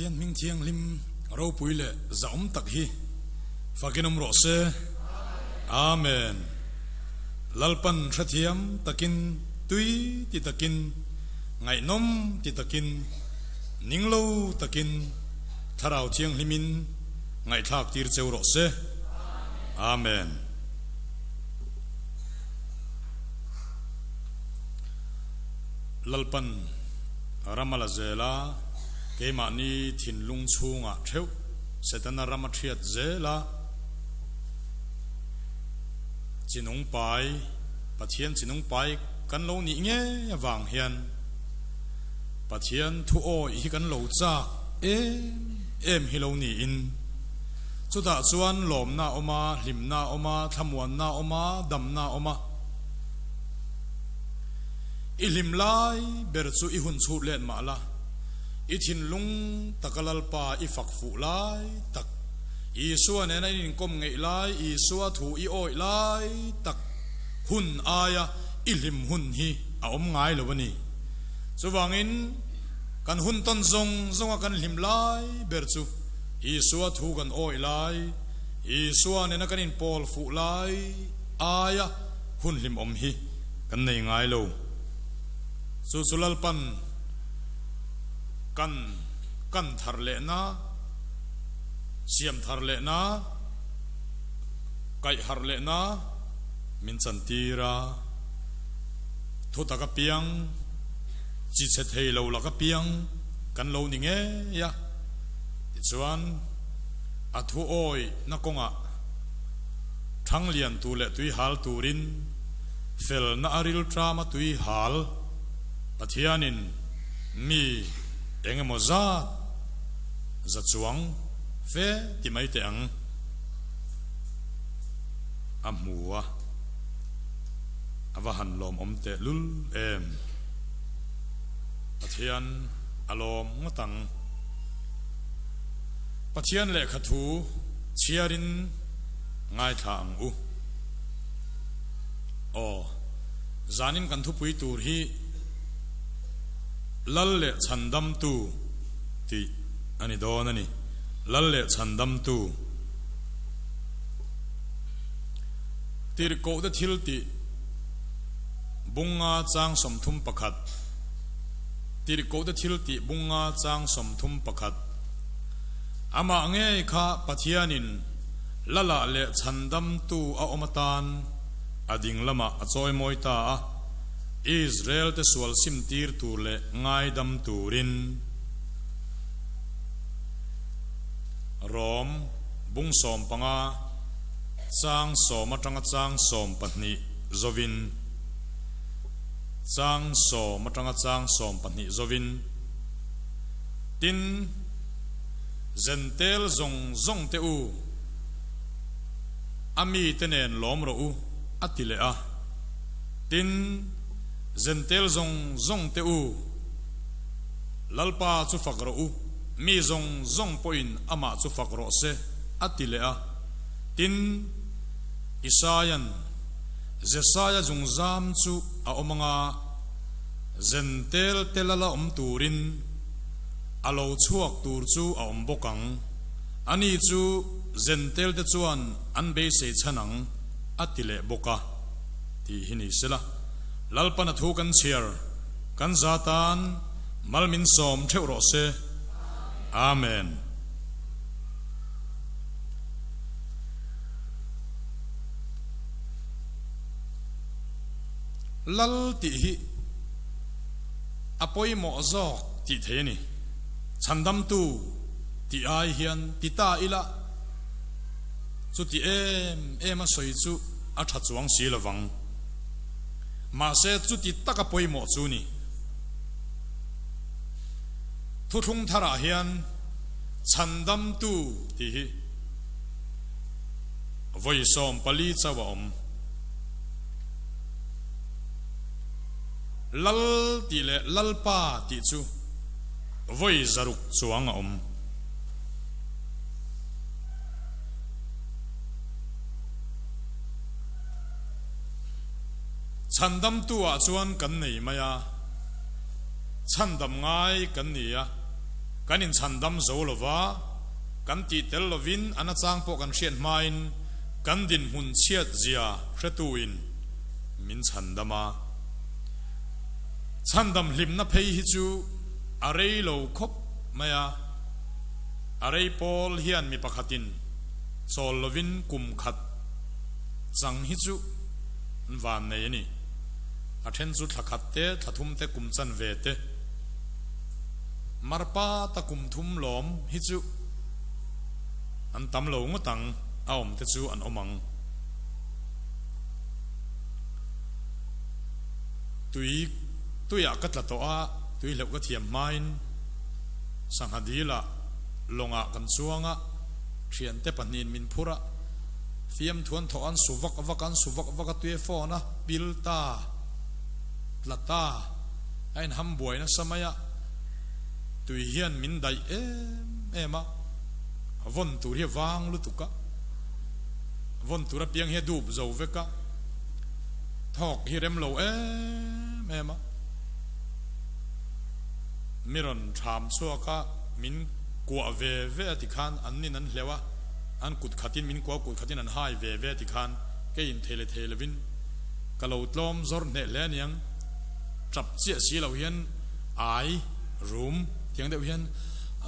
Pathian hming thianghlim ropui leh zahawm tak hi fakin awm rawh se. Amen. Lalpan hrethiam takin, tui ti takin, ngaihnawm ti takin, ninglo takin Thlarau Thianghlimin ngaihthlak tir cheu rawh se. Amen. Lalpan ram a la zel a, keimahni thinlung chhungah theuh Setana ram a thiat zel a, chinung pai, Pathian chinung pai kan lo nih ngei avang hian Pathian thu awih hi kan lo chak em em hi lo niin chutah chuan lawmna a awm a, hlimna a awm a, thlamuanna a awm a, damna a awm a. I hlim lai ber chu i hun chhut let mah la, i thinlung taka Lalpa i fak fuh lai tak, Isua nena in inkawm ngeih lai, Isua thu i awih lai tak hun aia i hlim hun hi a awm ngai lo a ni. Chuvangin, kan hun tawn zawng zawnga kan hlim lai ber chu Isua thu kan awih lai, Isua nena kan inpawl fuh lai aia hun hlimawm hi kan nei ngai lo. Chu chu Lalpan kan kan thar lehna, siam thar lehna, kaih harh lehna min chantir a. Thutak apiang, chi chhe thei lo lak apiang kan lo ni ngei a. Tichuan, a thu awihna kawngah Thanglian tu leh tui hal turin felna a rilṭama tui hal Pathianin mi eng emaw zat za chuang fe ti mai teh ang a hmu a, a va han lawmawm teh lul em. Pathian a lawm ngawt ang. Pathian lehkha thu chhiarin ngaithla ang u. Aw, zanin kan thupui tur hi Lal leh Chhandamtu tih a ni dawn a ni. Lal leh Chhandamtu. Tirhkohte thil tih Bunga chang 31. Tirhkohte thil tih Bunga chang 31. Amah ngei kha Pathianin Lalah leh Chhandamtu a awm atan a ding lamah a chawimawi ta a, Israel-te sual simtir tur leh ngaidam turin. Rom bung 15 chang sawm atanga chang 12 zovin Chang sawm atanga chang 12 zovin Tin, Zentel zawng zawng te u, a mite nen lawm rawh u, a ti leh a. Tin, Zentel zawng zawng te u, Lalpa chu fak rawh u, mi zawng zawng pawhin amah chu fak rawh se, a ti leh a. Tin, Isaia'n, Jesaia zungzam chu a awm anga Zentel te lala awm turin, A lo chhuak tur chu a awm bawk ang. Ani chu Zentel te chuan an beisei chhan ang, a ti leh bawk a, tih hi ni sela. Lalpan a thu kan chhiar, kan za tan mal min sawm theuh rawh se. Amen. Lal tih hi. A pawimawh zawk tih thei a ni. Chhandamtu tih ai hian ti ta ila chuti em em a sawi chu a tha chuang si lovang. Mahse chuti taka pawimawh chu ni. Thuthlung tharah hian chhandamtu tih hi vawi 14 chauh a awm. Lal tih leh Lalpa tih chu vawi 600 chuang a awm. Chhandamtu ah chuan kan nei mai a, chhandam ngai kan ni a. Kan inchhandam zo lo va, kan tih tel lovin a nachang pawh kan hriat hmain kan dinhmun chhiat zia hretuin min chhandam a. Chhandam hlimna phei hi chu a rei lo khawp mai a, a rei pawl hian mi pakhatin chawl lovin kum khat chang hi chu an van nei a ni. A then chu thla khat te, thla thum te, kum chanve te. Marpa ta kum thum lawm hi chu an tam lo ngawt ang, a awm te chu an awm ang. Tui tuiah ka tla tawh a, tui hleuh ka thiam hmain sangha dilah lawngah kan chuang a, thiante pahnihin min phur a, fiamthuan thawh an su vak vak a, an su vak vak a, tui a phone a, pil ta, tla ta, a inham buai nasa mai a, tui hian min daih em em a, vawn tur hi a vang lutuk a, vawn tur apiang hi a dup zo vek a, thawk hi rem lo em em a, mi rawn tham chhuak a, min kuah ve ve a tikhan an nin an hleuh a, an kut khatin min kuah kut khatin an hai ve ve a tikhan kei in thei leh thei lovin ka lo tlawm zawr hneh hle aniang. Tap chiah si lo hian ai rum tiang deuh hian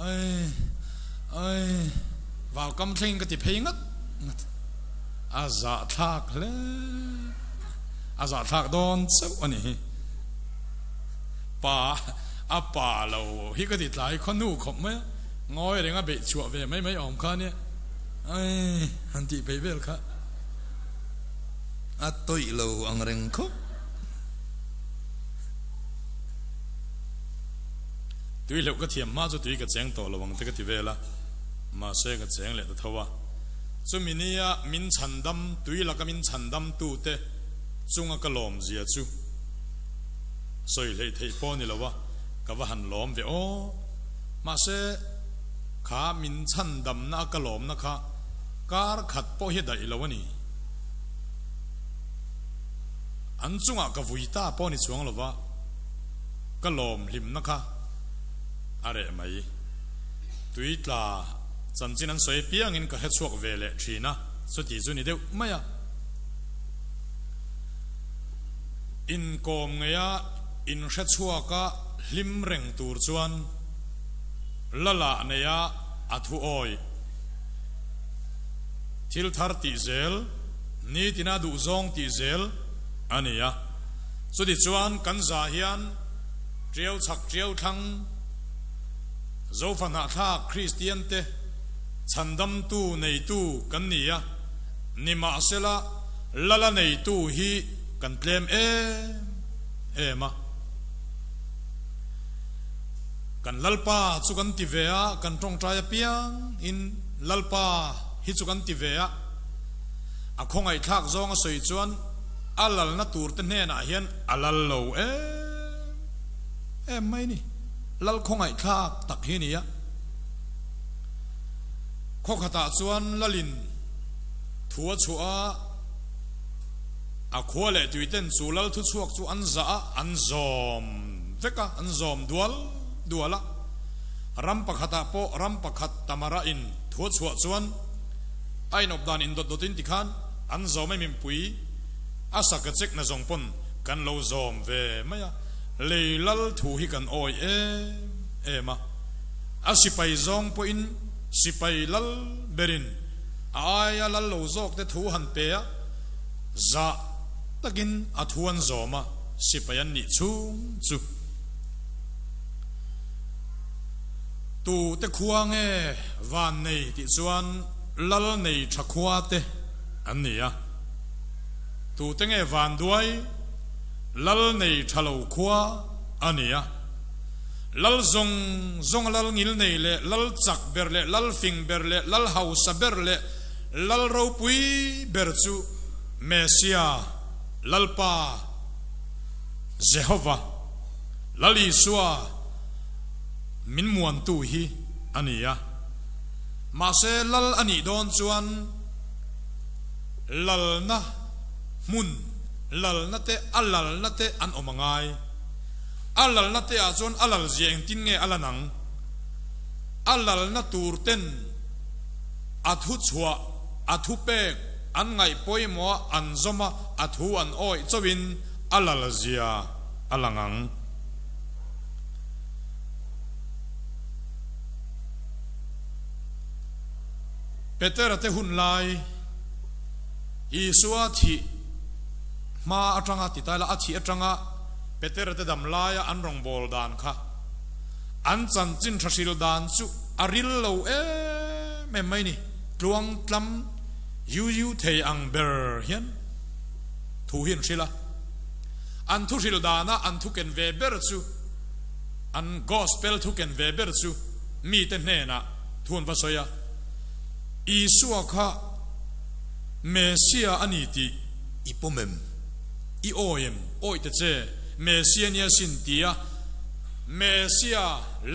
ai ai vau kam thleng ka ti phei ngat ngat a zah thlak hle a zah thlak dawn chauh a ni hi pa a pa lo hi ka ti tlai khaw nu khawp mai a ngawi reng a beih chhuah ve mai mai awm kha nia ai han tih peih vel kha a tawih lo ang reng khawp. Tui hleuh ka thiam hma chu tui ka cheng tawh lo ang te ka ti vel a, mahse ka cheng leh ta tho a. Chumi nia min chhandam, tui laka min chhandam tute chunga ka lawm zia chu sawi hleih theih pawh ni lo a, ka va han lawm ve aw. Mahse kha min chhandamna a ka lawmna kha kar khat pawh hi a daih lo a ni. An chungah ka vui ta pawh ni chuang lova ka lawm hlimna kha a reh mai. Tui tla chanchin an sawi apiangin ka hre chhuak ve leh thin a, chuti chu ni deuh mai a. Inkawm ngeia inhre chhuaka hlim reng tur chuan la lah neia a thu awih. Thil thar tih zel, nitina duhzawng tih zel a ni a. Chutichuan kan za hian Tiau chhak Tiau thlang Zofa hnahthlak Kristiante chhandamtu neitu kan ni a, nimahsela lala neitu hi kan tlem em em a. Kan Lalpa chu kan ti ve a, kan tawngtai apiangin Lalpa hi chu kan ti ve a, a khawngaihthlak zawng a sawi chuan a lalna turte hnenah hian a lal lo em em mai ni. Lal khawngaihthlak tak hi a ni a. Khaw khatah chuan lalin thu a chhuah a, a khua leh tuiten chu lal thuchhuak chu an zah a, an zawm vek a, an zawm dual dual a. Ram pakhatah pawh ram pakhat Tamara in thu a chhuah chuan a inawp dan indawt dawtin tikhan an zawm em inpui a saka chek na zawng pawn kan lo zawm ve mai a, lei lal thu hi kan awi em em a, a sipai zawng pawhin sipai lal berin a aia lal lo zawk te thu han pe a, zah takin a thu an zawm a, sipai an nih chhung chu. Tu te khua nge van nei tih chuan lal nei tha khua te an ni a. Tu te nge van duai lal nei tha lo khua a ni a. Lal zawng zawng a lal ngil nei leh lal chak ber leh lal fing ber leh lal hausa ber leh lal ropui ber chu Messia Lalpa Jehova Lal Isua min muantu hi a ni a. Mahse lal a nih dawn chuan lalna hmun, lalna te, a lalna te an awm a ngai. A lalna te ah chuan a lal zia engtin nge a lan ang? A lalna tur ten a thu chhuah, a thu pek an ngaih pawimawh a an zawm a, a thu an awih chauhin a lal zia a lang ang. Petera te hun lai Isua thih hma atanga ti taila a thih atanga Petera te dam laia an rawngbâwl dan kha an chanchin tha hril dan chu a ril lo em em mai ni. Tluang tlam yu yu thei ang ber hian thu hi an hrilh a, an thu hril dana an thu ken ve ber chu an gospel thu ken ve ber chu mite hnenah thu an va sawi a, Isua kha Messia a ni tih i pawm em? I awi em? Awi ta che, Messia nia sin tia Messia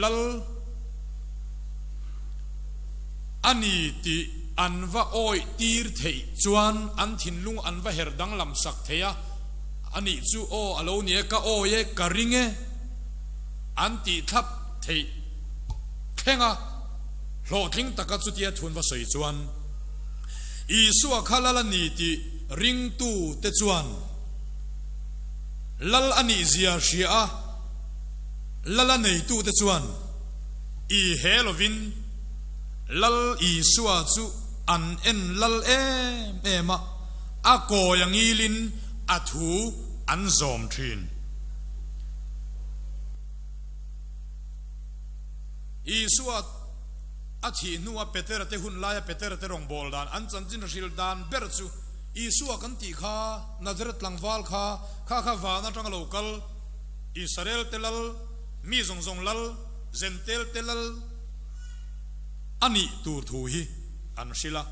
lal a ni tih an va awih tir theih chuan an thinlung an va her danglam sak thei a, a nih chu aw a lo ni e, ka awi e, ka ring e an tih thlap theih thleng a. Hlawhtling taka chutia thun va sawi chuan Isua kha lal a ni tih ringtute chuan lal a nih zia hria a, lal a neitute chuan i he lovin Lal Isua chu an en lal em em a, a kawi a ngilin a thu an zawm thin. Isua a thih hnua Petera te hun laia Petera te rawngbâwl dan an chanchin hrilh dan ber chu Isua kan tih kha, Nazareth tlangval kha, kha kha van atanga lo kal, Israel te lal, mi zawng zawng lal, Zentel te lal a nih tur thu hi an hrilh a.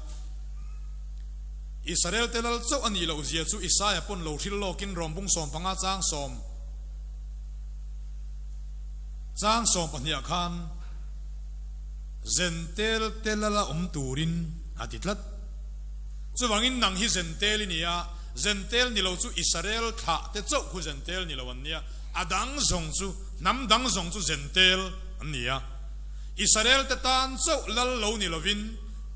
Israel te lal chauh a nih loh zia chu Isaia pawn lo hrilh lawkin Rawmbung 15 chang sawm, Chang 12 ah khan Zentel te lala awm turin a ti tlat. Chuvangin nang hi Zentel i ni a, Zentel ni lo chu Israel thlah te chauh khu Zentel ni lo an nia, a dang zawng chu hnam dang zawng chu Zentel an ni a. Israel te tan chauh lal lo ni lovin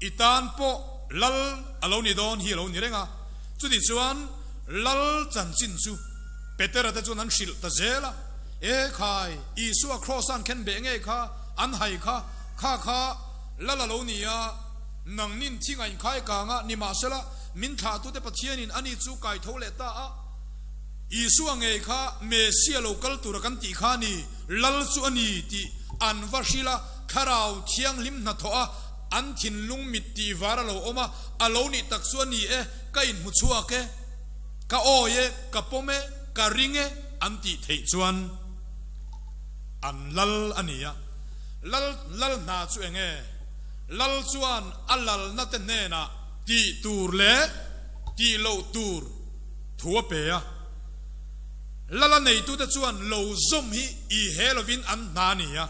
i tan pawh lal a lo ni dawn hi a lo ni reng a. Chuti chuan lal chanchin chu Petera te chuan an hrilh ta zel a. E khai, Isua Kraws-a an khen beh ngei kha, an hai kha, kha kha lal a lo ni a, nangnin thi ngainkhai kanga nimahsela min thlahtute Pathianin ani chu kai tho leh ta a, Isua ngei kha Messia lo kal tura kan tih kha ni, lal chu a ni tih an va hrilh a, Thlarau Thianghlim hnathawh a, an thinlung mit tih var a lo awm a, a lo nih tak chu a ni e, ka inhmu chhuak e, ka awi e, ka pawm e, ka ring e. An tih theih chuan an lal a ni a, lal lal hna chu eng nge? Lal chuan a lalna te hnenah tih tur leh tih loh tur thu a pe a, lal a neitute chuan lo zawm hi i he lovin an hna a ni a.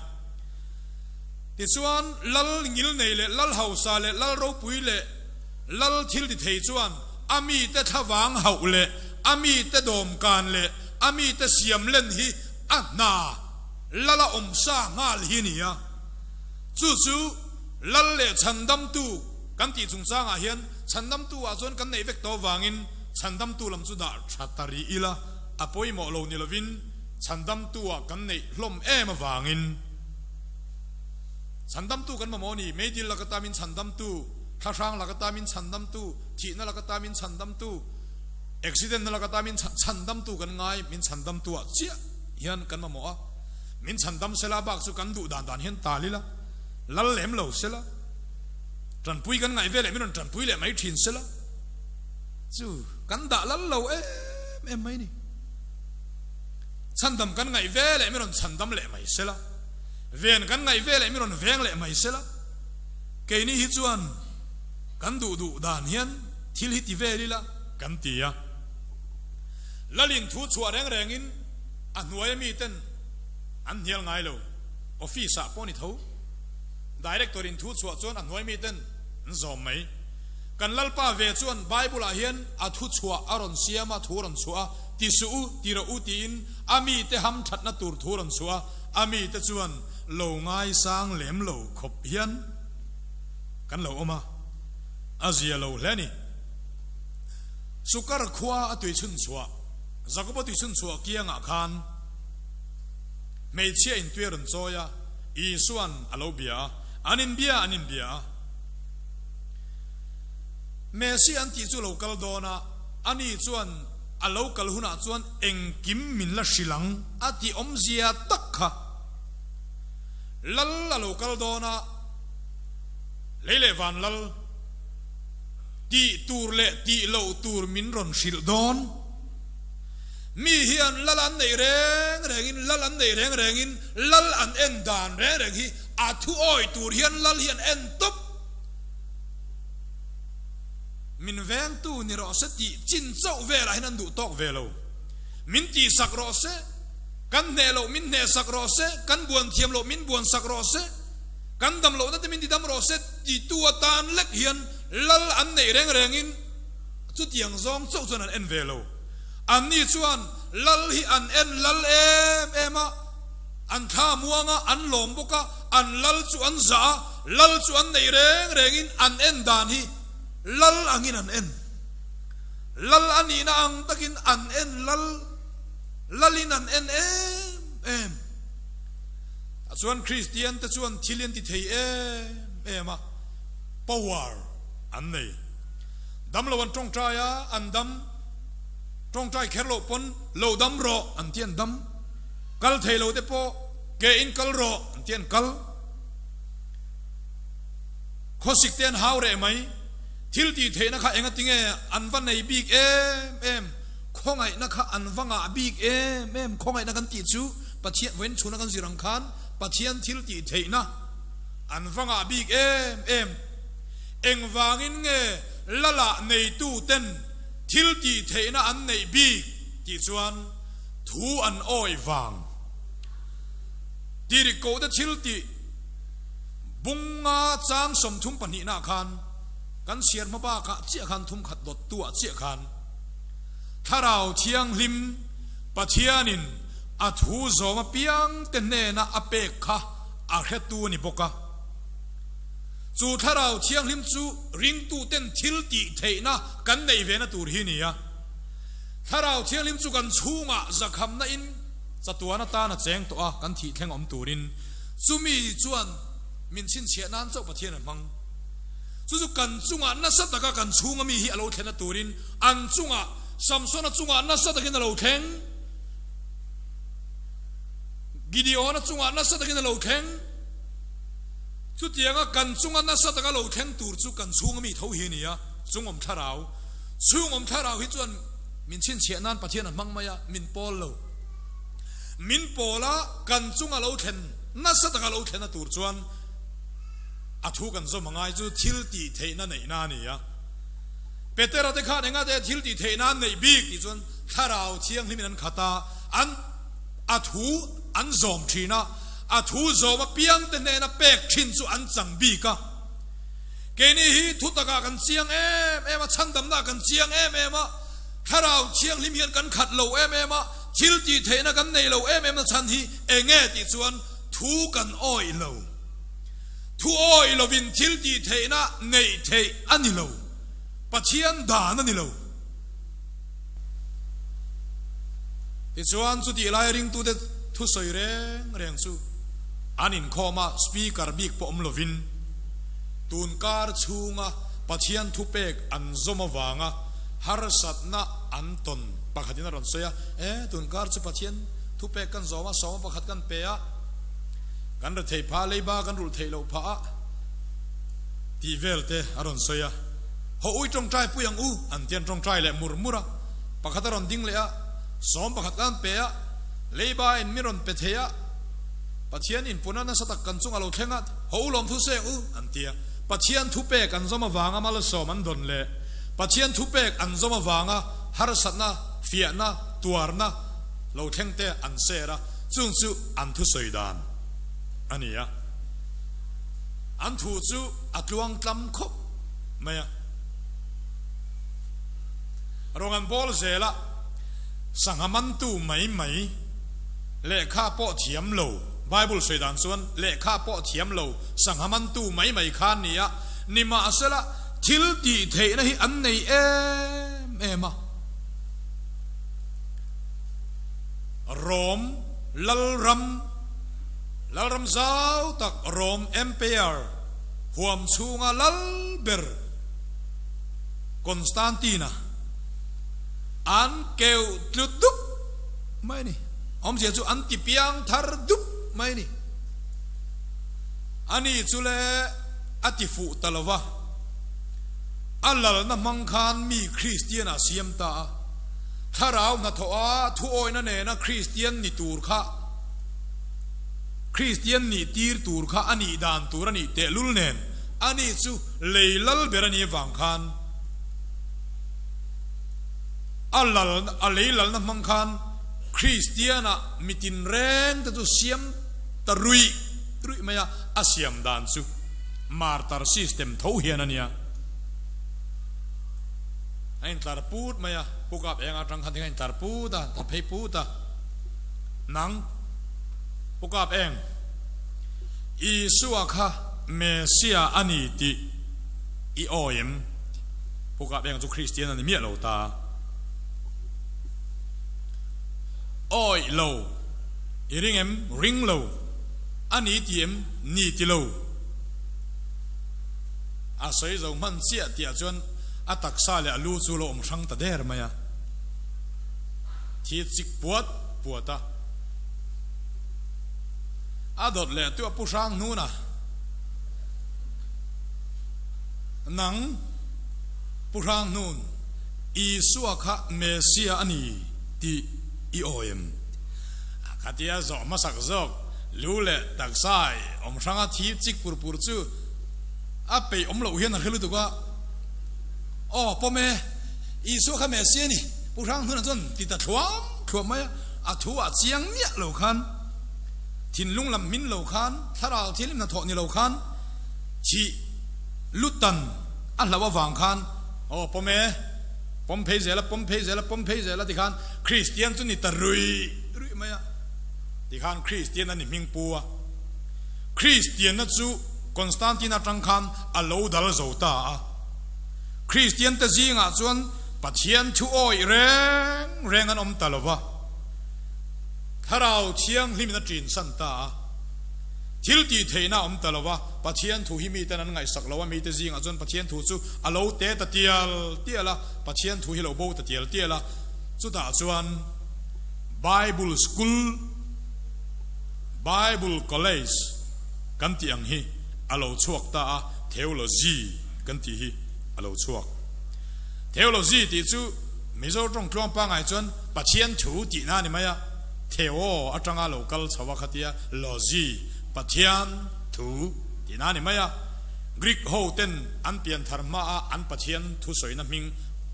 Tichuan lal ngilnei leh lal hausa leh lal ropui leh lal thil ti thei chuan a mite thlavang hauh leh a mite dawmkan leh a mite siam len hi a hna lal a awm sa nghal hi a ni a. Chu chu lal leh chhandamtu kan tih chungchangah hian chhandamtu ah chuan kan neih vek tawh avangin chhandamtu lam chu dah tha ta rih ila a pawimawh lo ni lovin chhandamtu ah kan neih hlawm em avangin chhandamtu kan mamawh a ni. Meidil laka tamin chhandamtu, thlahrang laka tamin chhandamtu, thihna laka tamin chhandamtu, Accident na laka ta min chhandamtu kan ngai, min chhandamtu ah chiah hian kan mamawh a, min chhandam sela bak chu kan duh dan dan hian tal ila, lal lem lo sela, tanpui kan ngaih veleh min rawn tanpui leh mai thin sela, chu kan dah lal lo em em mai ni. Chhandam kan ngaih veleh min rawn chhandam leh mai sela, ven kan ngaih veleh min rawn veng leh mai sela, keini hi chuan kan duh duh dan hian thil hi ti vel ila kan ti a. Lalin thu chhuah reng rengin a hnuaia miten an hnial ngai lo. Office ah pawh ni tho. Director in thu chhuah chuan a hnuai miten an zawm mai. Kan Lalpa ve chuan Bible ah hian a thu chhuah a rawn siam a, thu a rawn chhuah a, ti suh u, ti rawh u tiin a mite ham thatna tur thu a rawn chhuah a, a mite chuan. lo ngaisang lem lo khawp hian kan lo awm a, a zia lo hle a ni. Sukar khua a tui chhun chhuah, Jakoba tui chhun chhuah kiangah khan hmeichhia in tui a rawn chawi a, Isua'n a lo bia a, an inbia an inbia a. Messi an tih chu lo kal dawn a, ani chuan a lo kal hunah chuan engkim min la hrilh ang a tih awmzia tak kha. Lal a lo kal dawn a, lei leh van lal tih tur leh tih loh tur min rawn hrilh dawn. Mi hian lal an neih reng rengin, lal an neih reng rengin, lal an en dan reng reng hi a thu awi tur hian lal hi an en tawp. Min vengtu ni rawh se tih chin chauh velah hian an duh tawk ve lo. Min tihsak rawh se, kan hneh loh min hnehsak rawh se, kan buan thiam loh min buan sak rawh se, kan dam lohna te min ti dam rawh se titu atan lek hian lal an neih reng rengin chutiang zawng chauh chuan an en ve lo. Anni chuan lal hi an en lal em em a. An thla muang a, an lawm bawk a, an lal chu an zah a, lal chu an neih reng rengin an en dan hi lal angin an en. Lal a nihna ang takin an en lal, lalin an en em em. Tah chuan Kristian te chuan thil an ti thei em em a, power an nei. Dam lo an tawngtai a, an dam. Tawngtai kher loh pawn lo dam rawh an ti an dam. Kal thei lo te pawh ke in kal rawh an ti an kal. Khawsik te an hau reh mai. Thil tih theihna kha enga tinge an va nei bik em em, khawngaihna kha an va ngah bik em em, khawngaihna kan tih chu Pathian vawiin chhuna kan zir ang khan Pathian thil tih theihna an va ngah bik em em. Engvangin nge Lala neitu ten thil tih theihna an neih bik tih chuan Thu an awi vang. Tirik koh te thil tih bunga chang 30 pahnihna khan kan chhiar hma bakah chiah khan thum khat dawt tu ah chiah khan Thlarau Thianghlim Pathianin a thu zawm apiang te hnena a pek kha a hretu a ni bawk a. Chu Thlarau Thianghlim chu ringtu ten thil tih theihna kan neih ve na tur hi a ni a. Thlarau Thianghlim chu kan chhungah zakhamna in chatuan atan a cheng tawh a, kan thih thleng awm turin chumi chuan min chhinchhiah nan chauh Pathian a hmang. Chu chu kan chungah nasa taka kan chhunga mi hi a lo thlen a turin an chungah Samsona chungah nasa takin a lo thleng, Gideona chungah nasa takin a lo thleng. Chutianga kan chunga nasa taka lo thleng tur chu kan chhunga mi tho hi a ni a, chungawm thlarau. Chhungawm thlarau hi chuan min chhinchhiah nan Pathian a hmang mai a, min pawl lo. Min pawl a, kan chunga lo thlen, nasa taka lo thlen a tur chuan a thu kan zawm a ngai chu thil tih theihna neihna a ni a. Petera te khan enga te thil tih theihna an neih bik tih chuan thlarau thianghlimin an khat a, an a thu an zawm thin a, a thu zawm apiang te hnena pek thin chu an chang bik a. Keini hi thutakah kan chiang em em a, chhandamnaah kan chiang em em a, Thlarau Thianghlim hian kan khat lo em em a, thil tih theihna kan nei lo em em na chhan hi eng nge tih chuan thu kan awih lo. Thu awih lovin thil tih theihna neih theih a ni lo. Pathian dan a ni lo. Tichuan chutih lai ringtute thusawi reng reng chu an inkhawm a, speaker bik pawh awm lovin tunkar chhunga Pathian thupek an zawm avanga harsatna an tawn pakhatin a rawn sawi a, E, tunkar chu Pathian thupek kan zawm a, sawma pakhat kan pe a, kan rethei phah a, leiba kan rulh theih loh phah a, tih vel te a rawn sawi a. Haw ui tawngtai pui ang u, an ti an tawngtai leh mur mur a, pakhat a rawn ding leh a, sawm pakhat kan pe a, leiba in mi rawn pe thei a, Pathian inpuna nasa tak kan chungah lo thleng a, haw u lawm thu seng u, an ti a. Pathian thupek an zawm avanga malsawm an dawn leh Pathian thupek an zawm avanga harsatna, fiahna, tuarna lo thleng te an ser a, chung chu an thusawi dan a ni a. An thu chu a tluang tlam khawp mai a. Rawng an bawl zel a, sangha mantu mai mai, lehkha pawh thiam lo. Bible sawi dan chuan lehkha pawh thiam lo, sangha mantu mai mai kha an ni a, nimahsela thil tih theihna hi an nei em em a. Rom Lalram, Lalram zau tak Rom Empire huam chhunga lal ber Constantine-a an keuh tlu dup mai a ni. Awmzia chu an ti piang thar dup mai a ni. Ani chu le a ti fuh ta lo va, a lalna hmang khan mi Kristian a siam ta a. Thlarau hnathawh a thuawina nena Kristian ni tur kha, Kristian nih tir tur kha a nih dan tur a nih tehlul nen, ani chu lei lal ber a nih avang khan a lal a lei lalna hmang khan Kristiana mi tinreng te chu siam ta ruih ruih mai a, a siam dan chu martar system tho hian a nia. A intlar put mai a, Pu Kap Eng atang khan thing a intlar put a, ta phei put a. Nang, Pu Kap Eng, Isua kha Messia a ni tih i awi em? Pu Kap Eng chu Kristian a ni miah lo ta. Awi lo, i ring em? Ring lo. A ni ti em? Ni ti lo. A sawi zo hman chiah tihah chuan a taksa leh a lu chu lo awm hrang ta der mai a, thi chik puat puat a, a dawt leh tu a pu hrang hnun a, Nang pu hrang hnun, Isua kha Messia a ni tih i awi em? A khatia zawh hmasak zawk lu leh taksa awm hranga thi chik pur pur chu a peih awm loh hian a hre lutuk a, Aw, pawm e, Isua kha Messia a ni, Pu Hranghnuna chuan ti ta thluam thluam mai a, a thu ah chiang miah lo khan, thinlung lam hmin lo khan, thlarau thianghlim hnathawh ni lo khan, thih lutan a hlauh avang khan, Aw, pawm e, pawm phei zel a, pawm phei zel a, pawm phei zel a ti khan Kristian chu ni ta ruih ruih mai a, ti khan Kristian a ni hming pu a, Kristianna chu Constantine atang khan a lo dal zo ta a. Kristiante zingah chuan Pathian thu awih reng reng an awm ta lo va, Thlarau Thianghlimin a ṭinsan ta a. Thil tih theihna a awm ta lo va, Pathian thu hi miten an ngaihsak lo a, mite zingah chuan Pathian thu chu a lo te ta tial tial a, Pathian thu hi lo bo ta tial tial a. Chutah chuan Bible School, Bible College kan tih ang hi a lo chhuak ta a, Theology kan tih hi a lo chhuak. Theology tih chu Mizo tawng tluang pangai chuan Pathian thu tihna a ni mai a, Theo atanga lo kal chho a khatia Logy, Pathian thu tihna a ni mai a. Greek ho ten an pian thar hmaa an Pathian thu sawina hming,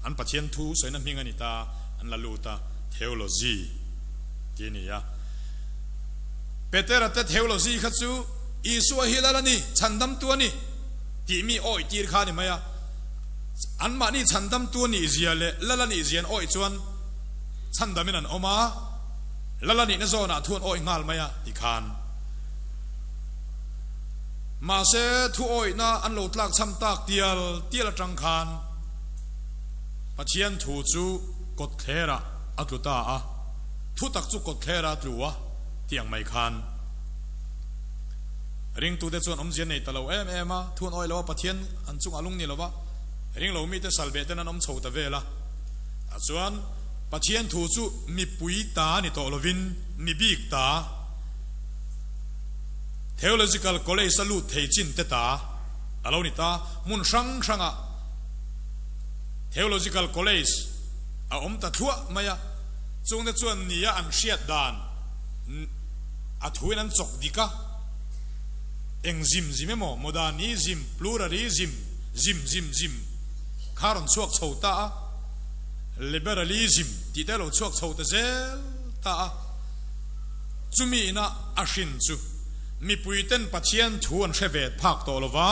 an Pathian thu sawina hming a ni ta, an la lut a, Theology tih a ni a. Petera te theology kha chu Isua hi lal a ni, chhandamtu a ni tih mi awih tir kha a ni mai a. Anmahni chhandamtu a nih zia leh lal a nih zia an awih chuan chhandamin an awm a, lal a nihna zawnah thu an awih nghal mai a ti khan. Mahse thu awihna an lo tlakchham tak tial tial atang khan Pathian thu chu kawtthlerah a tlu ta a. Thutak chu kawtthler a tlu a tih ang mai khan ringtute chuan awmzia nei ta lo em em a, thu an awih lo a, Pathian an chungah lung ni lo va, ring lo mite salbeh ten an awm chho ta vel a. Tah chuan Pathian thu chu mipui ta ni tawh lovin mi bik ta, Theological College a lut thei chin te ta a lo ni ta, hmun hrang hrangah Theological College a awm ta thluah mai a. Chungte chuan nia an hriat dan a thuin an chawk dik a, eng zim zim emaw modernism, pluralism, zim zim zim kha rawn chhuak chho ta a, liberalism tih te a lo chhuak chho ta zel ta a. Chumi ina a hrin chu mipuiten Pathian thu an hre ve phak tawh lo va,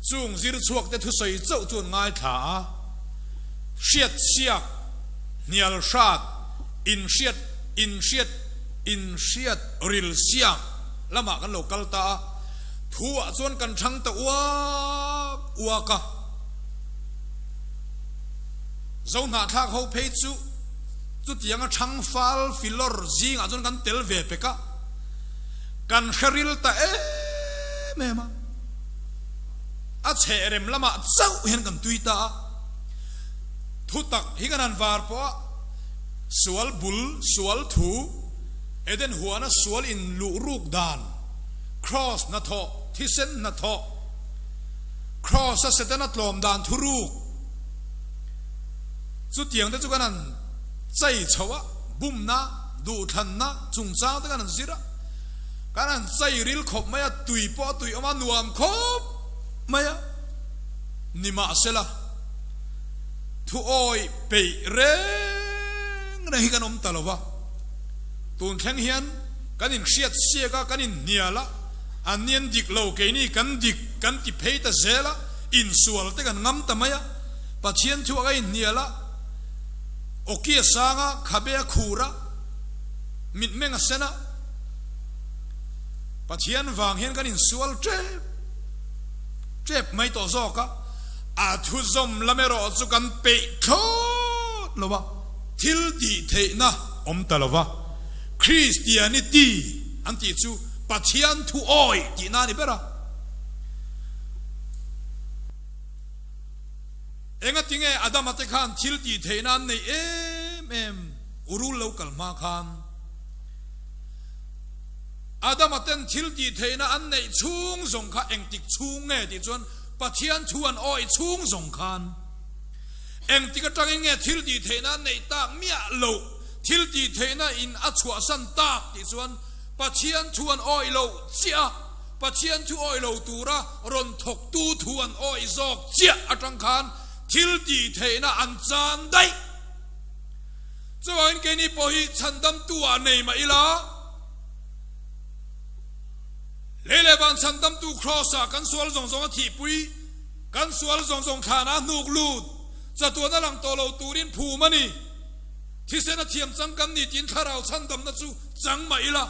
chung zir chhuakte thusawi chauh chu an ngaithla a, hriat siak, Hnial hrat, inhriat, inhriat, inhriat ril siak. lamah kan lo kal ta a, thu-ah chuan kan thang ta uak uak a. Zohnahthlak ho phei chu chutianga thang fal filawr zingah chuan kan tel ve pek a, kan hre ril ta em em a. A chhehrem lamah chauh hian kan tui ta a, thutak hi kan han var pawh a, sual bul, sual thu, Eden huana sual in luh ruk dan, Kraws hnathawh, thisen hnathawh, Kraws-a Setana tlawm dan thuruk, chutiang te chu kan han chai chho a, bumna, duhthlanna chungchang te kan han zir a, kan han chai ril khawp mai a, tui pawh a tui awm a, nuam khawp mai a, nimahsela thuawi peih reng reng hi kan awm ta lo va. Tun thleng hian kan inhriat siak a, kan inhnial a, an ni an dik lo, keini kan dik kan ti phei ta zel a, insual te kan ngam ta mai a, Pathian thu a ka inhnial a, awki a sang a, khabe a khur a, mitmeng a sen a, Pathian vang hian kan insual tep tep mai tawh zawk a, a thuzawm lam erawh chu kan peih thlawt lo a. Thil tih theihna awm ta lova, Christianity an tih chu Pathian thu awi tihna a ni ber a. Engatinge Adama te khan thil tih theihna an nei em em urul lo kal hma khan? Adama ten thil tih theihna an neih chhung zawng kha engtik chhung nge tih chuan Pathian thu an awi chhung zawng khan. Engtik atangin nge thil tih theihna an neih tak miah loh, thil tih theihna in a chhuahsan tak tih chuan Pathian thu an awih loh chiah a, Pathian thu awih lo tura rawn thawktu thu an awih zawk chiah atang khan thil tih theihna an chan daih. Chuvangin keini pawh hi chhandamtu ah nei mah ila, lei leh van chhandamtu Kraws ah kan sual zawng zawng a thihpui, Kan sual zawng zawng thlanah hnuk lut, chatuan a lang tawh lo turin phum a ni. Thisen a thiam chang kan ni tiin thlarau chhandamna chu chang mah ila.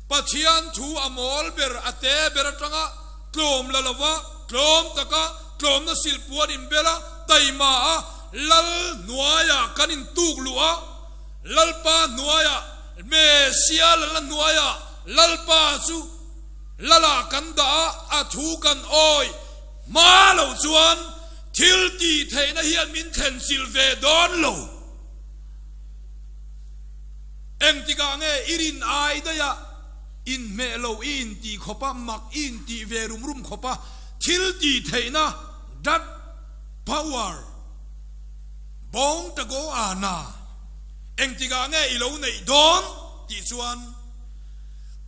Pathian thu a mawl ber, a te ber atanga tlawm la lova, tlawm taka tlawmna silpuan inbel a, taima a, Lal hnuaiah kan intuk luh a, Lalpa hnuaiah, Mesia Lala hnuaiah Lalpa chu, Lala kan dah a, a thu kan awi hma loh chuan thil tih theihna hian min thlenchilh ve dawn lo. Engtikah nge i rin ai daih a, inhmeh lo i intih khawp a, mak i intih ve rum rum khawp a, thil tih theihna, that power, bawng ta go a na, engtikah nge i lo neih dawn tih chuan,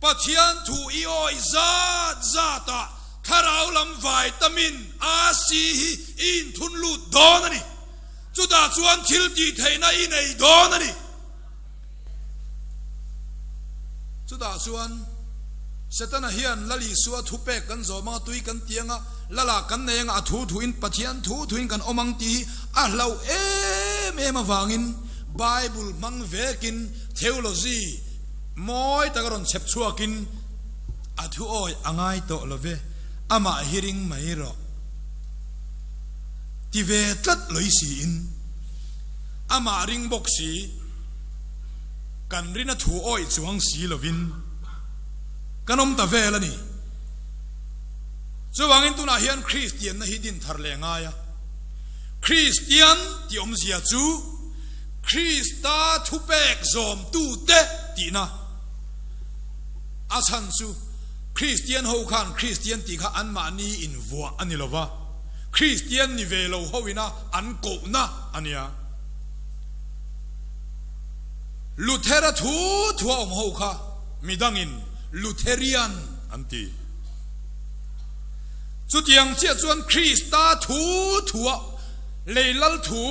Pathian thu i awi zat zat ah thlarau lam vitamin a si hi i inthun lut dawn a ni. Chutah chuan thil tih theihna i nei dawn a ni. Chutah chuan Setana hian Lal Isua thupek kan zawm anga tui kan ti anga, Lala kan nei anga a thu thuin Pathian thu thuin kan awm ang tih hi a hlauh em em avangin Bible hmang vekin theology Mawi taka rawn chhep chhuakin a thu awi a ngai tawh lo ve, amah hi ring mai rawh ti ve tlat lawih siin amah ring bawk si, kan rin a thu awi chuang si lovin kan awm ta vel a ni. Chuvangin tunah hian Kristianna hi din thar leh ngai a, Kristian tih awmzia chu, Krista thupek zawmtute tihna a chhan chu Kristian ho khan Kristian tih kha anmahni invuah a ni lova, Kristian ni ve lo ho ina an kohna a nia. Luthera thu thua awm ho kha midangin Lutherian an ti. Chutiang chiah chuan Krista thu thua lei lal thu,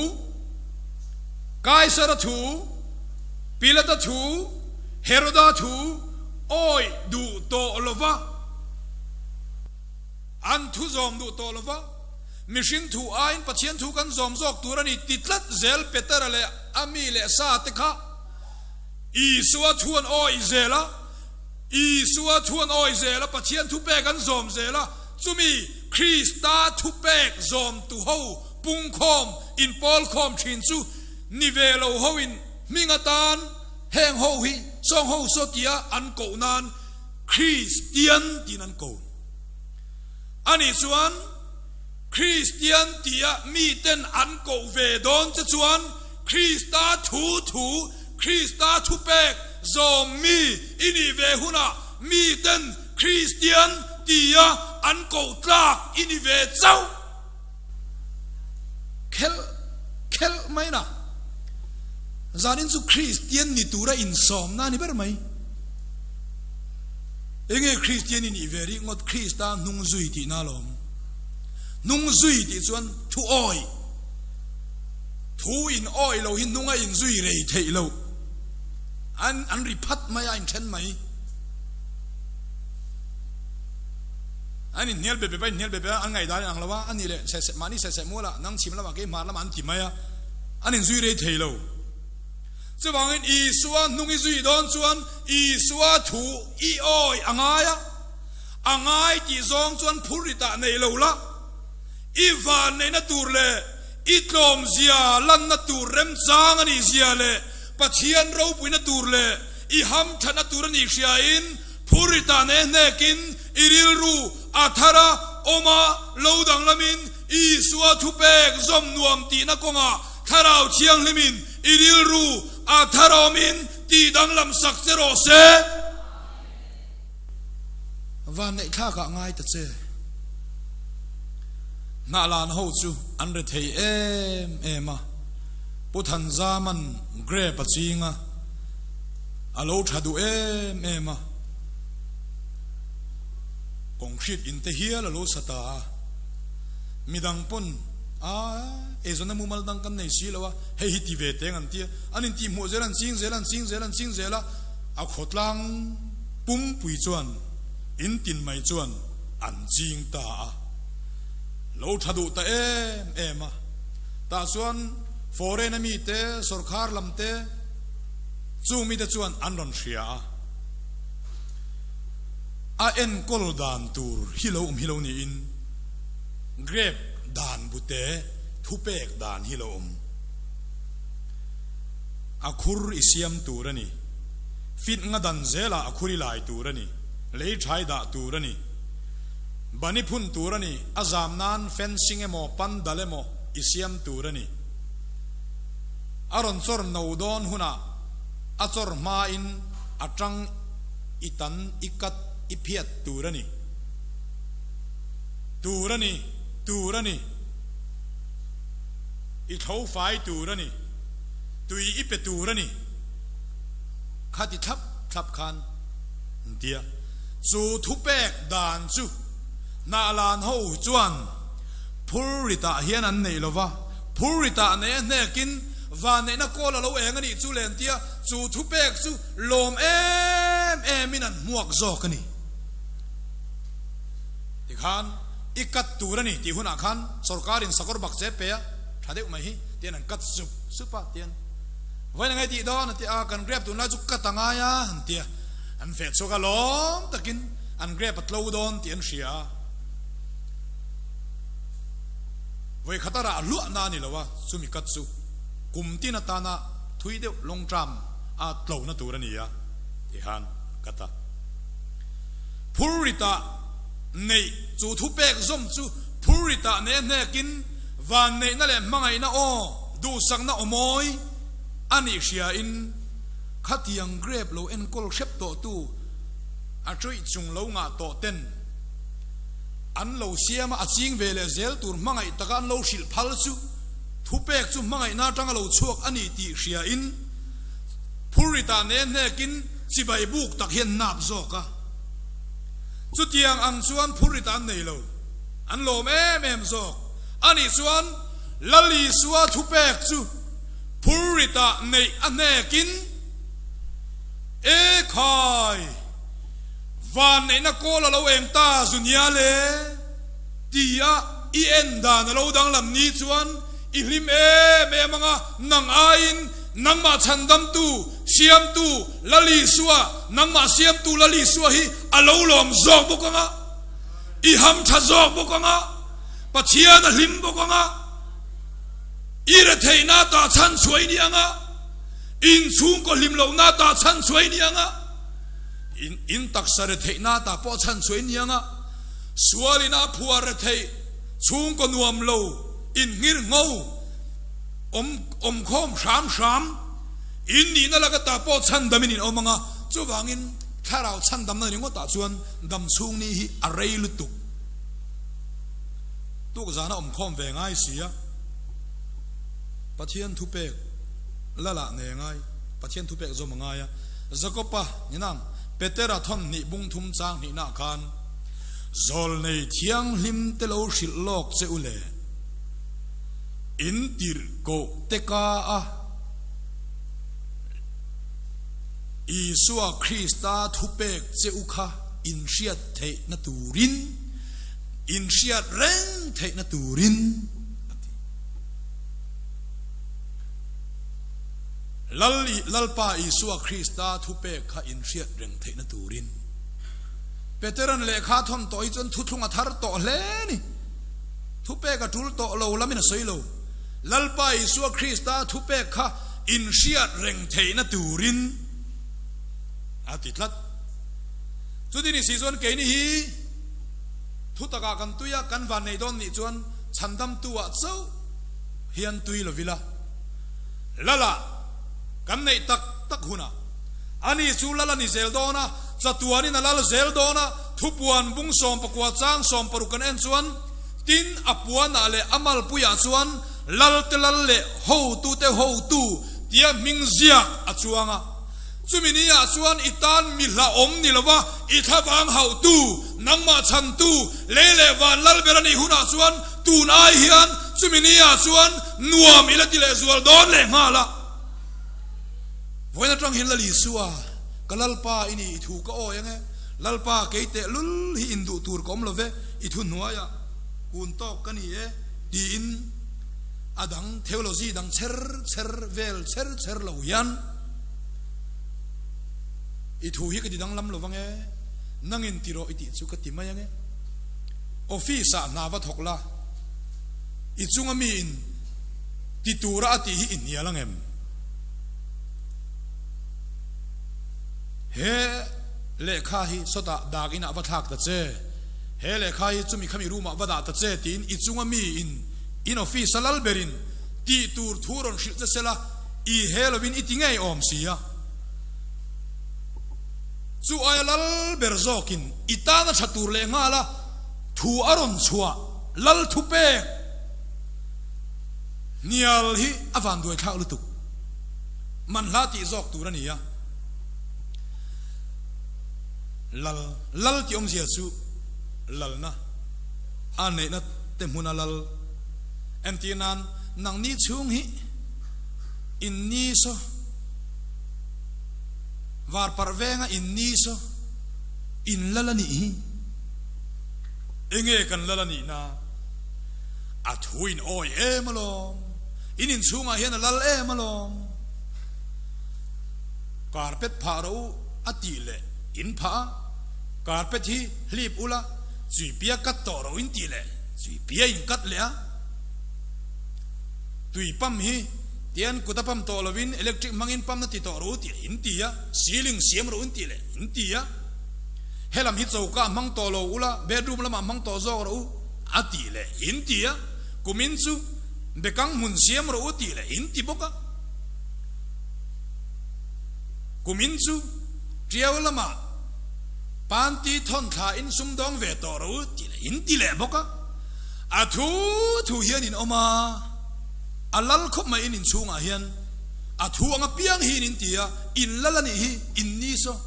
Kaisara thu, Pilata thu, Heroda thu awih duh tawh lo va, an thu zawm duh tawh lo va, mihring thu aiin Pathian thu kan zawm zawk tur a ni ti tlat zel Petera leh a mi leh sa te kha Isua thu an awih zel a. Isua thu an awi zel a, Pathian thupek an zawm zel a, chumi Krista thupek zawmtu ho pungkhawm, inpawlkhawm thin chu ni ve lo ho in hming atan heng ho hi sawng ho saw tia an koh nan Kristian tiin an ko. Ani chuan Kristian tia miten an koh ve dawn che chuan Krista thu thu, Krista thupek zawm mi i nih ve hunah miten Kristian tia an koh tlak i ni ve chauh. Khelh khelh mai na. Zanin chu Kristian ni tura insawmna a ni ber mai. Enge Kristian i nih ve rih ngawt Krista hnung zui tihna alawm. Hnung zui tih chuan thu awi. Thu in awi lo hi hnunga in zui rei theih loh. An an ri phat mai a, in then mai. An in hnial bep bep a, in hnial bep bep a, an ngaihdan in ang lo a, a ni leh seh seh mahni seh seh mual a, nang chhim lamah kei hmar lamah an ti mai a, an in zui rei thei lo. Chuvangin Isua hnung i zui dawn chuan Isua thu i awi a ngai a, a ngai tih zawng chuan phurritah nei lo la, i vanneihna tur leh i tlawmzia lanna tur remchang a nih zia leh Pathian ropuina tur leh i hamthatna tur a nih hriain phurritah nei hnekin i rilru a thar a, awm a, lo danglamin Isua thupek zawm nuam tihna kawngah Thlarau Thianghlimin i rilru a thar awmin tih danglam sak che rawh se. Vanneihthlakah ngai ta che. Hnahlan ho chu an re thei em em a, Pu Thanzaman grape a ching a, a lo tha duh em em a, concrete in te hial a lo sa ta a, midang pawn a eizawnna mumal dang kan nei si lo a, hei hi ti ve teng an ti a, an intihhmuh zel, an ching zel, an ching zel, an ching zel a, a khawtlang pumpui chuan in tin mai chuan an ching ta a, lo tha duh ta em em a, tah chuan foreign a mite, sawrkhar lam te, chung mite chuan an rawn hria a, a enkawl dan tur hi lo awm hi lo niin grape dan bute thupek dan hi lo awm. A khur i siam tur a ni. Fit nga dan zelah a khur i lai tur a ni. Lei thai dah tur a ni. Ban i phun tur a ni. A zam nan fencing emaw pandal emaw i siam tur a ni. A rawn chawr no dawn hunah a chawr hmain a tang i tan i kat i phiat tur a ni. Tur a ni. Tur a ni. I thlo fai tur a ni. Tui i pe tur a ni. Khati thlap thlap khan an ti a. Chu thupek dan chu Hnahlan ho chuan phurritah hian an neih lo va, phurritah nei a hnekin vanneihna kawl a lo eng a nih chu le an ti a, chu thupek chu lawm em emin an hmuak zawk a ni. Tikhan i cut tur a ni tih hunah khan sorkarin sakawr bak che pe a, tha deuh mai hi tian an cut sup sup a tian vawiin angai tih dawn an ti a, kan grep tunlai chu cut a ngai a an ti a, an feh chhuak a lawm takin an grep a tlo dawn tih an hria a, vawi khat a rah hluah na a ni lo a, chumi cut chu kum tin atana thui deuh long term a tlo na tur a ni a tihan cut a. Phurritah neih chu thupek zawm chu phurritah nei a hnekin vanneihna leh hmangaihna aw duhsakna aw mawi a nih hriain khatiang grape lo enkawl hrep tawhtu a ṭuih chung lo ngah tawh ten an lo siam a, a ching ve leh zel tur hmangaih taka an lo hrilh phal chu thupek chu hmangaihna atanga lo chhuak a ni tih hriain phurritah nei a hnekin chibai buk tak hian nap zawk a. Chutiang ang chuan phurrit an nei lo. An lawm em em zawk. Anih chuan Lal Isua thupek chu phurritah neih a hnekin, E khai, van neihna kawl a lo eng ta zu nia le, tia i en dan a lo danglam ni chuan i hlim em em anga nang aiin nangmah chhandamtu Siamtu Lal Isua, nangmah Siamtu Lal Isua hi a lo lawm zawk bawk ang a, i hamtha zawk bawk ang a, Pathian a hlim bawk ang a, i retheihna tah chhan chhuah i ni ang a, inchhungkaw hlim lohna tah chhan chhuah i ni ang a, in in taksa retheihna tah pawh chhan chhuah i ni ang a, sualin a phuar retheih chhungkaw nuam lo inngir ngho awm awmkhawm hram hram in nihna laka tah pawh chhandamin in awm ang a, chuvangin thlarau chhandamna ringawtah chuan dam chhung ni hi a rei lutuk tuk zana awmkhawm ve ngai si a, Pathian thupek lala nei ngai, Pathian thupek zawm a ngai a, Jakopa ninang Petera thawn hnih bung thum chang hnihnaah khan Zawlnei thianghlim te lo hrilh lawk che u le. In tirhkoh te ka a Isua Krista thupek che u kha in hriat theihna turin, in hriat reng theihna turin a ti. Lal Lalpa Isua Krista thupek kha in hriat reng theihna turin. Peteran lehkha thawn tawh hi chuan thuthlung a thar tawh hle a ni. Thupek a tul tawh lo lamin a sawi lo. Lalpa Isua Krista thupek kha inhriat reng theihna turin a ti tlat. Chuti ni si chuan keini hi thutakah kan tui a, kan van nei dawn nih chuan chhandamtu-ah chauh hian tui lo ila. Lala kan neih tak tak hunah ani chu lal a ni zel dawn a, chatuanin a lal zel dawn a, thupuan bung sawmpakua chang sawmparuk kan en chuan tin a puanah leh a malpuiah chuan lalte lal leh hotute hotu tia hming ziak a chuang a. Chumi niah chuan i tan mi hlauhawm ni lova i thlavang hauhtu, nangmah chhantu, lei leh van lal ber a nih hunah chuan tun ai hian chumi niah chuan nuam i la ti leh zual dawn leh nghal a. Vawiin atang hian Lal Isua, ka Lalpa i ni, i thu ka awi ang e. Lalpa, kei teh lul hi induh tur ka awm lo ve, i thu hnuaiah kun tawk ka ni e, tiin a dang theology dang chher chher vel chher chher lo hian i thu hi ka ti danglam lo vang e, nangin ti rawh i tih chu ka ti mai ang e. Office ah hna va thawk la, i chunga mi in ti tura a tih hi i hnial ang em? He lehkha hi sawtah dak inah va thlak ta che, he lehkha hi chumi khami room ah va dah ta che tiin i chunga mi in in office a lal berin tih tur thu rawn hrilh che sela i he lovin i ti ngei awm si a. Chu aia lal ber zawkin i tana tha tur leh nghal a thu a rawn chhuah lal thu pek hnial hi a van duai thlak lutuk. Man hla tih zawk tur a ni a. Lal, lal tih awmzia chu lalna, a neihna te hmuna lal. Entir nan, nangni chhung hi in ni saw, var parh venga in ni saw, in lal a nih hi. Enge kan lal a nih na? A thu in awi em alawm. In inchhungah hian a lal em alawm. Carpet phah rawh u a tih leh in phah a, carpet hi hlip ula chui pia cut tawh rawh in tih leh chui pia in cut leh a. Tui pump hi tian kut a pump tawh lovin electric hmangin pump na ti tawh rawh u tih leh in ti a, ceiling siam rawh u in tih leh in ti a. Helam hi choka hmang tawh lo ula bedroom lamah hmang tawh zawk rawh u a tih leh in ti a. Kumin chu Bekang hmun siam rawh u tih leh in ti bawk a. Kumin chu Tiau lamah panty thawn thla in sumdawng ve tawh rawh u tih leh in ti leh bawk a. A thu thu hian in awm a, a lal khawp mai in inchhungah hian a thu ang apiang hi in inti a, in lal a nih hi in ni saw.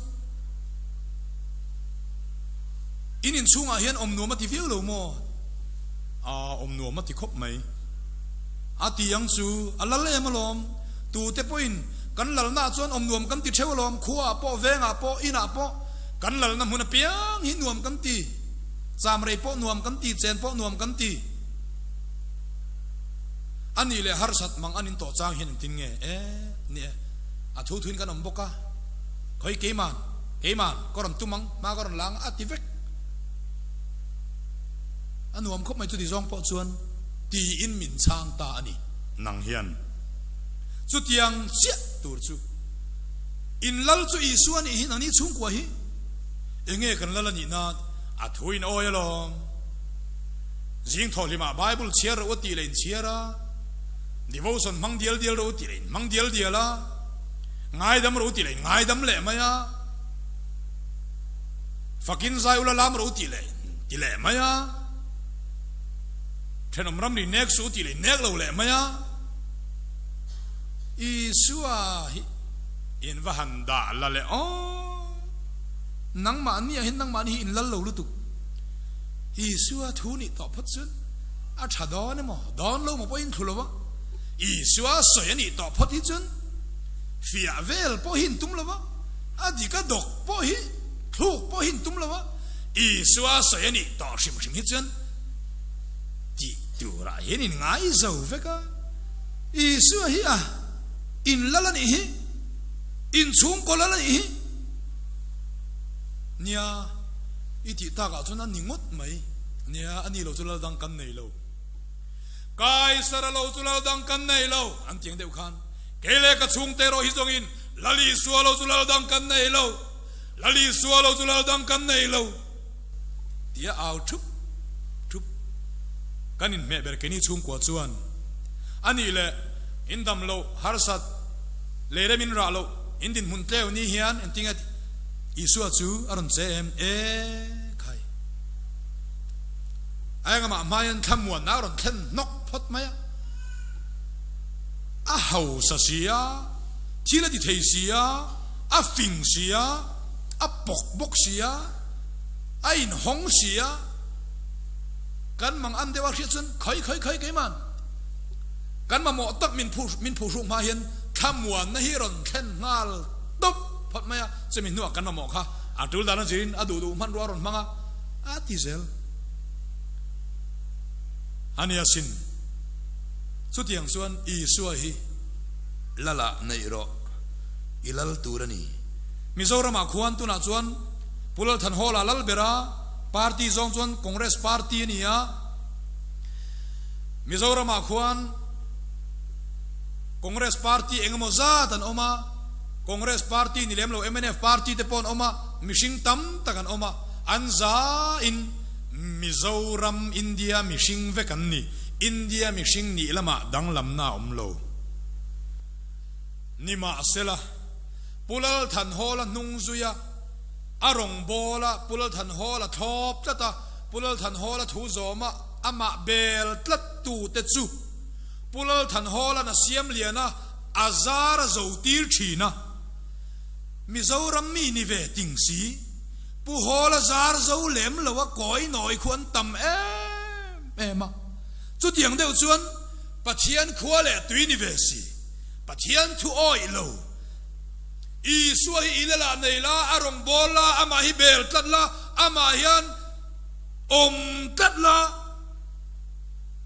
In inchhungah hian awm nuam a ti viau lo maw? A awm nuam a ti khawp mai. A ti ang chu a lal em alawm. Tute pawhin kan lalnaah chuan awm nuam kan ti theuh alawm. Khuaah pawh, vengah pawh, inah pawh kan lalna hmun apiang hi nuam kan ti. Chamrei pawh nuam kan ti, chen pawh nuam kan ti. A nih leh harsat mang an in tawh chang hian engtin nge? E, ni e. A thu thuin kan awm bawk a, Khawi keiman, keiman, ka rawn tum ang, hma ka rawn la ang a ti vek. A nuam khawp mai chuti zawng pawh chuan tiin min chhang ta a ni. Nang hian chutiang chiah tur chu in lal chu Isua nih hi nangni chhungkua hi enge kan lal a nih nan a thu in awi alawm. Zing thawhlimah Bible chhiar rawh u tih leh in chhiar a, devotion hmang dial dial rawh u tih leh in hmang dial dial a, ngaidam rawh u tih leh in ngaidam leh mai a, fakin zai ula lam rawh u tih leh in ti leh mai a, thenawm ramri nek suh u tih leh in nek lo leh mai a. Isua hi in va han dah la leh aw, nangmahni ah hian nangmahni hi in lal lo lutuk. Isua thu nih tawh phawt chuan a tha dawn emaw, dawn lo maw pawhin thlu lo a, Isua sawi a nih tawh phawt hi chuan fiah vel pawh hi in tum lo a, a dik a dawk pawh hi thluk pawh hi in tum lo a, Isua sawi a nih tawh hrim hrim hi chuan tih turah hian in ngai zo vek a, Isua hi a in lal a nih hi, in chhungkaw lal a nih hi. Nia. I tih takah chuan a ni ngawt mai. Nia, a ni lo chu lal dang kan nei lo. Kaisara lo chu lal dang kan nei lo, an ti ang deuh khan. Kei leh ka chhungte erawh hi zawngin Lal Isua lo chu lal dang kan nei lo, Lal Isua lo chu lal dang kan nei lo tia au thup thup kan inhmeh ber keini chhungkua chuan a nih leh in dam loh harsat lei rem in rah loh in dinhmun tleu ni hian engtinge Isua chu a rawn che em? E khai! A engamah hma hian thlamuanna a rawn thlen hnawk phawt mai a. A hausa si a, thil a ti thei si a, a fing si a, a pawk bawk si a, a inhawng si a. Kan mang an deuh a hriat chuan khawi khawi khawi keiman kan mamawh tak min phuhruk hma hian thlamuanna hi rawn thlen nghal tawp phawt mai a, chumi hnuah kan mamawh kha a tul dan a zirin a duh duh hmanrua a rawn hmang a, a ti zel a nia sin. Chutiang chuan Isua hi Lala neih rawh, i lal tur a ni. Mizoramah khuan tunah chuan Pu Lalthanhawla lal bera party zawng chuan Congress party a ni a, Mizoramah khuan Congress party engemaw zat an awm a, Congress party ni lem lo mnf party te pawh an awm a, mihring tam tak an awm a, an za in Mizoram India mihring vek an ni, India mihring nih lamah danglamna a awm lo. Nimahsela, Pu Lalthanhawla hnung zui a, a rawngbâwl a, Pu Lalthanhawla thlâwp tlat a, Pu Lalthanhawla thu zawm a, amah bêl tlat tute chu Pu Lalthanhawla'n a siam lian a, a zar a zo tir thin a, Mizoram mi ni ve ting si, Pu Hawla zar zo lem lo a kawi nawi khu an tam em em a, chutiang deuh chuan Pathian khua leh tui ni ve si, Pathian thu awih lo, Isua hi i la lah nei la, a rawn bawl la, amah hi bel tlat la, amah hian awm tlat la,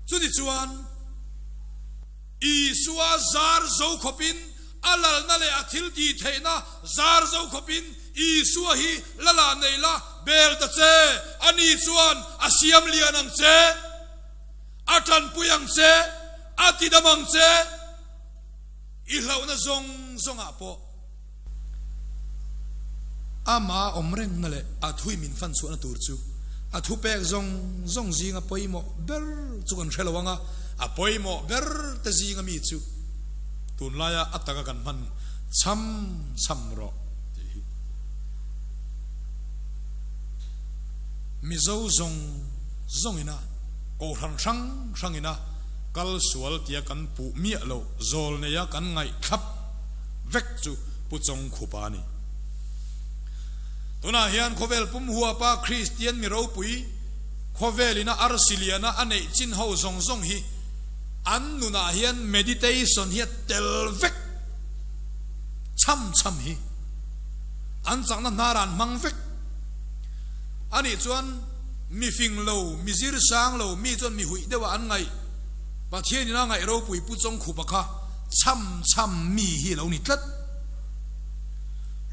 chuti chuan. Isua zar zo khawpin a lalna leh a thil tih theihna zar zo khawpin Isua hi la lah nei la, bel ta che, ani chuan a siam lian ang che, a tanpui ang che, a tidam ang che, i hlauhna zawng zawngah pawh ama awm rengna leh a thui min fan chhuahna tur chu a thupek zawng zawng zinga pawimawh ber chu kan hre lo ang a, a pawimawh ber te zinga mi chu tunlaia a taka kan hman cham cham rawh tih hi Mizo zawng zawngina Kohhran hrang hrangina kal sual tia kan puh miah loh zawl neia kan ngaih thlap vek chu Pu Chawngkhupa a ni. Tunah hian khawvel pum huapa Kristian mi ropui khawvelina arsi liana a neih chin ho zawng zawng hi an nunah hian meditation hi a tel vek cham cham hi an chakna hnarah an hmang vek a nih chuan mi fing lo, mi zir sang lo, mi chuan mi huih deuhah an ngaih Pathianin a ngaih ropui Pu Chawngkhupa kha cham cham mi hi a lo ni tlat.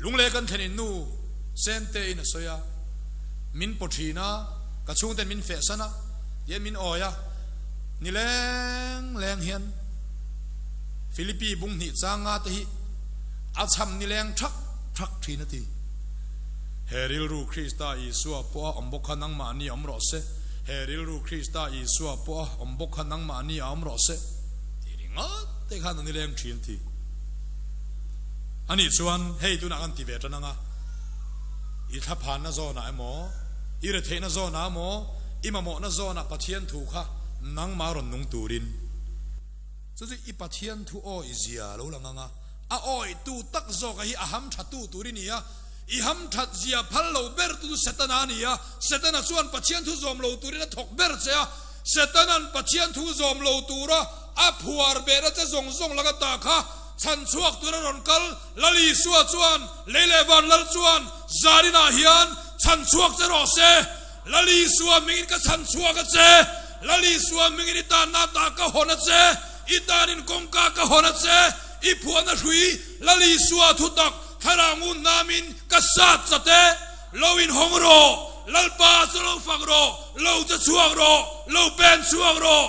Lunglei kan thlen in nu Sente in a sawi a, min paw thin a, ka chhungten min fehsan a, tihian min awi a, ni leng leng hian Philippi bung hnih changa te hi a cham ni leng thak thak thin a ti. He rilru Krista Isua pawh a awm bawk kha nangmahni awm rawh se, he rilru Krista Isua pawh a awm bawk kha nangmahni a awm rawh se tih ringawt te khan a ni leng thin a ti. Anih chuan hei tunah kan ti ve tan anga, i thlaphanna zawnah emaw, i retheihna zawnah emaw, i mamawhna zawnah Pathian thu kha nangmah rawn nung turin. Chu chu i Pathian thu awi zia lo lang anga, a awitu tak zawka hi a hamthatu tur i ni a, i hamthat zia phal lo ber tu chu Setana a ni a, Setana chuan Pathian thu zawm lo turin a thawk ber che a, Setana'n Pathian thu zawm lo tura a phuar behna che zawng zawng laka ta kha chhan chhuak tura rawn kal Lal Isua chuan lei leh van Lal chuan zarinah hian chhan chhuak che rawh se. Lal Isua hmingin ka chhan chhuak a che. Lal Isua hmingin i tanna ta ka hawn a che. I tanin kawngka ka hawn a che. I phuahna hrui Lal Isua thutak thlarau ngun namin ka sat chat e. Lo inhawng rawh, Lalpa chu lo fak rawh, lo che chhuak rawh, lo pen chhuak rawh.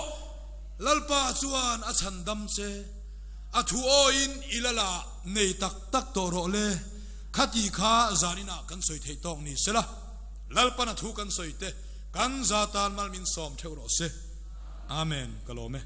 Lalpa chuan a chhan dam che, a thu awiin i la la nei tak tak tawh rawh le, khati kha zaninah kan sawi theih tawk ni sela, Lalpan a thu kan sawi te kan za tan mal min sawm theuh rawh se. Amen. Ka lawm e.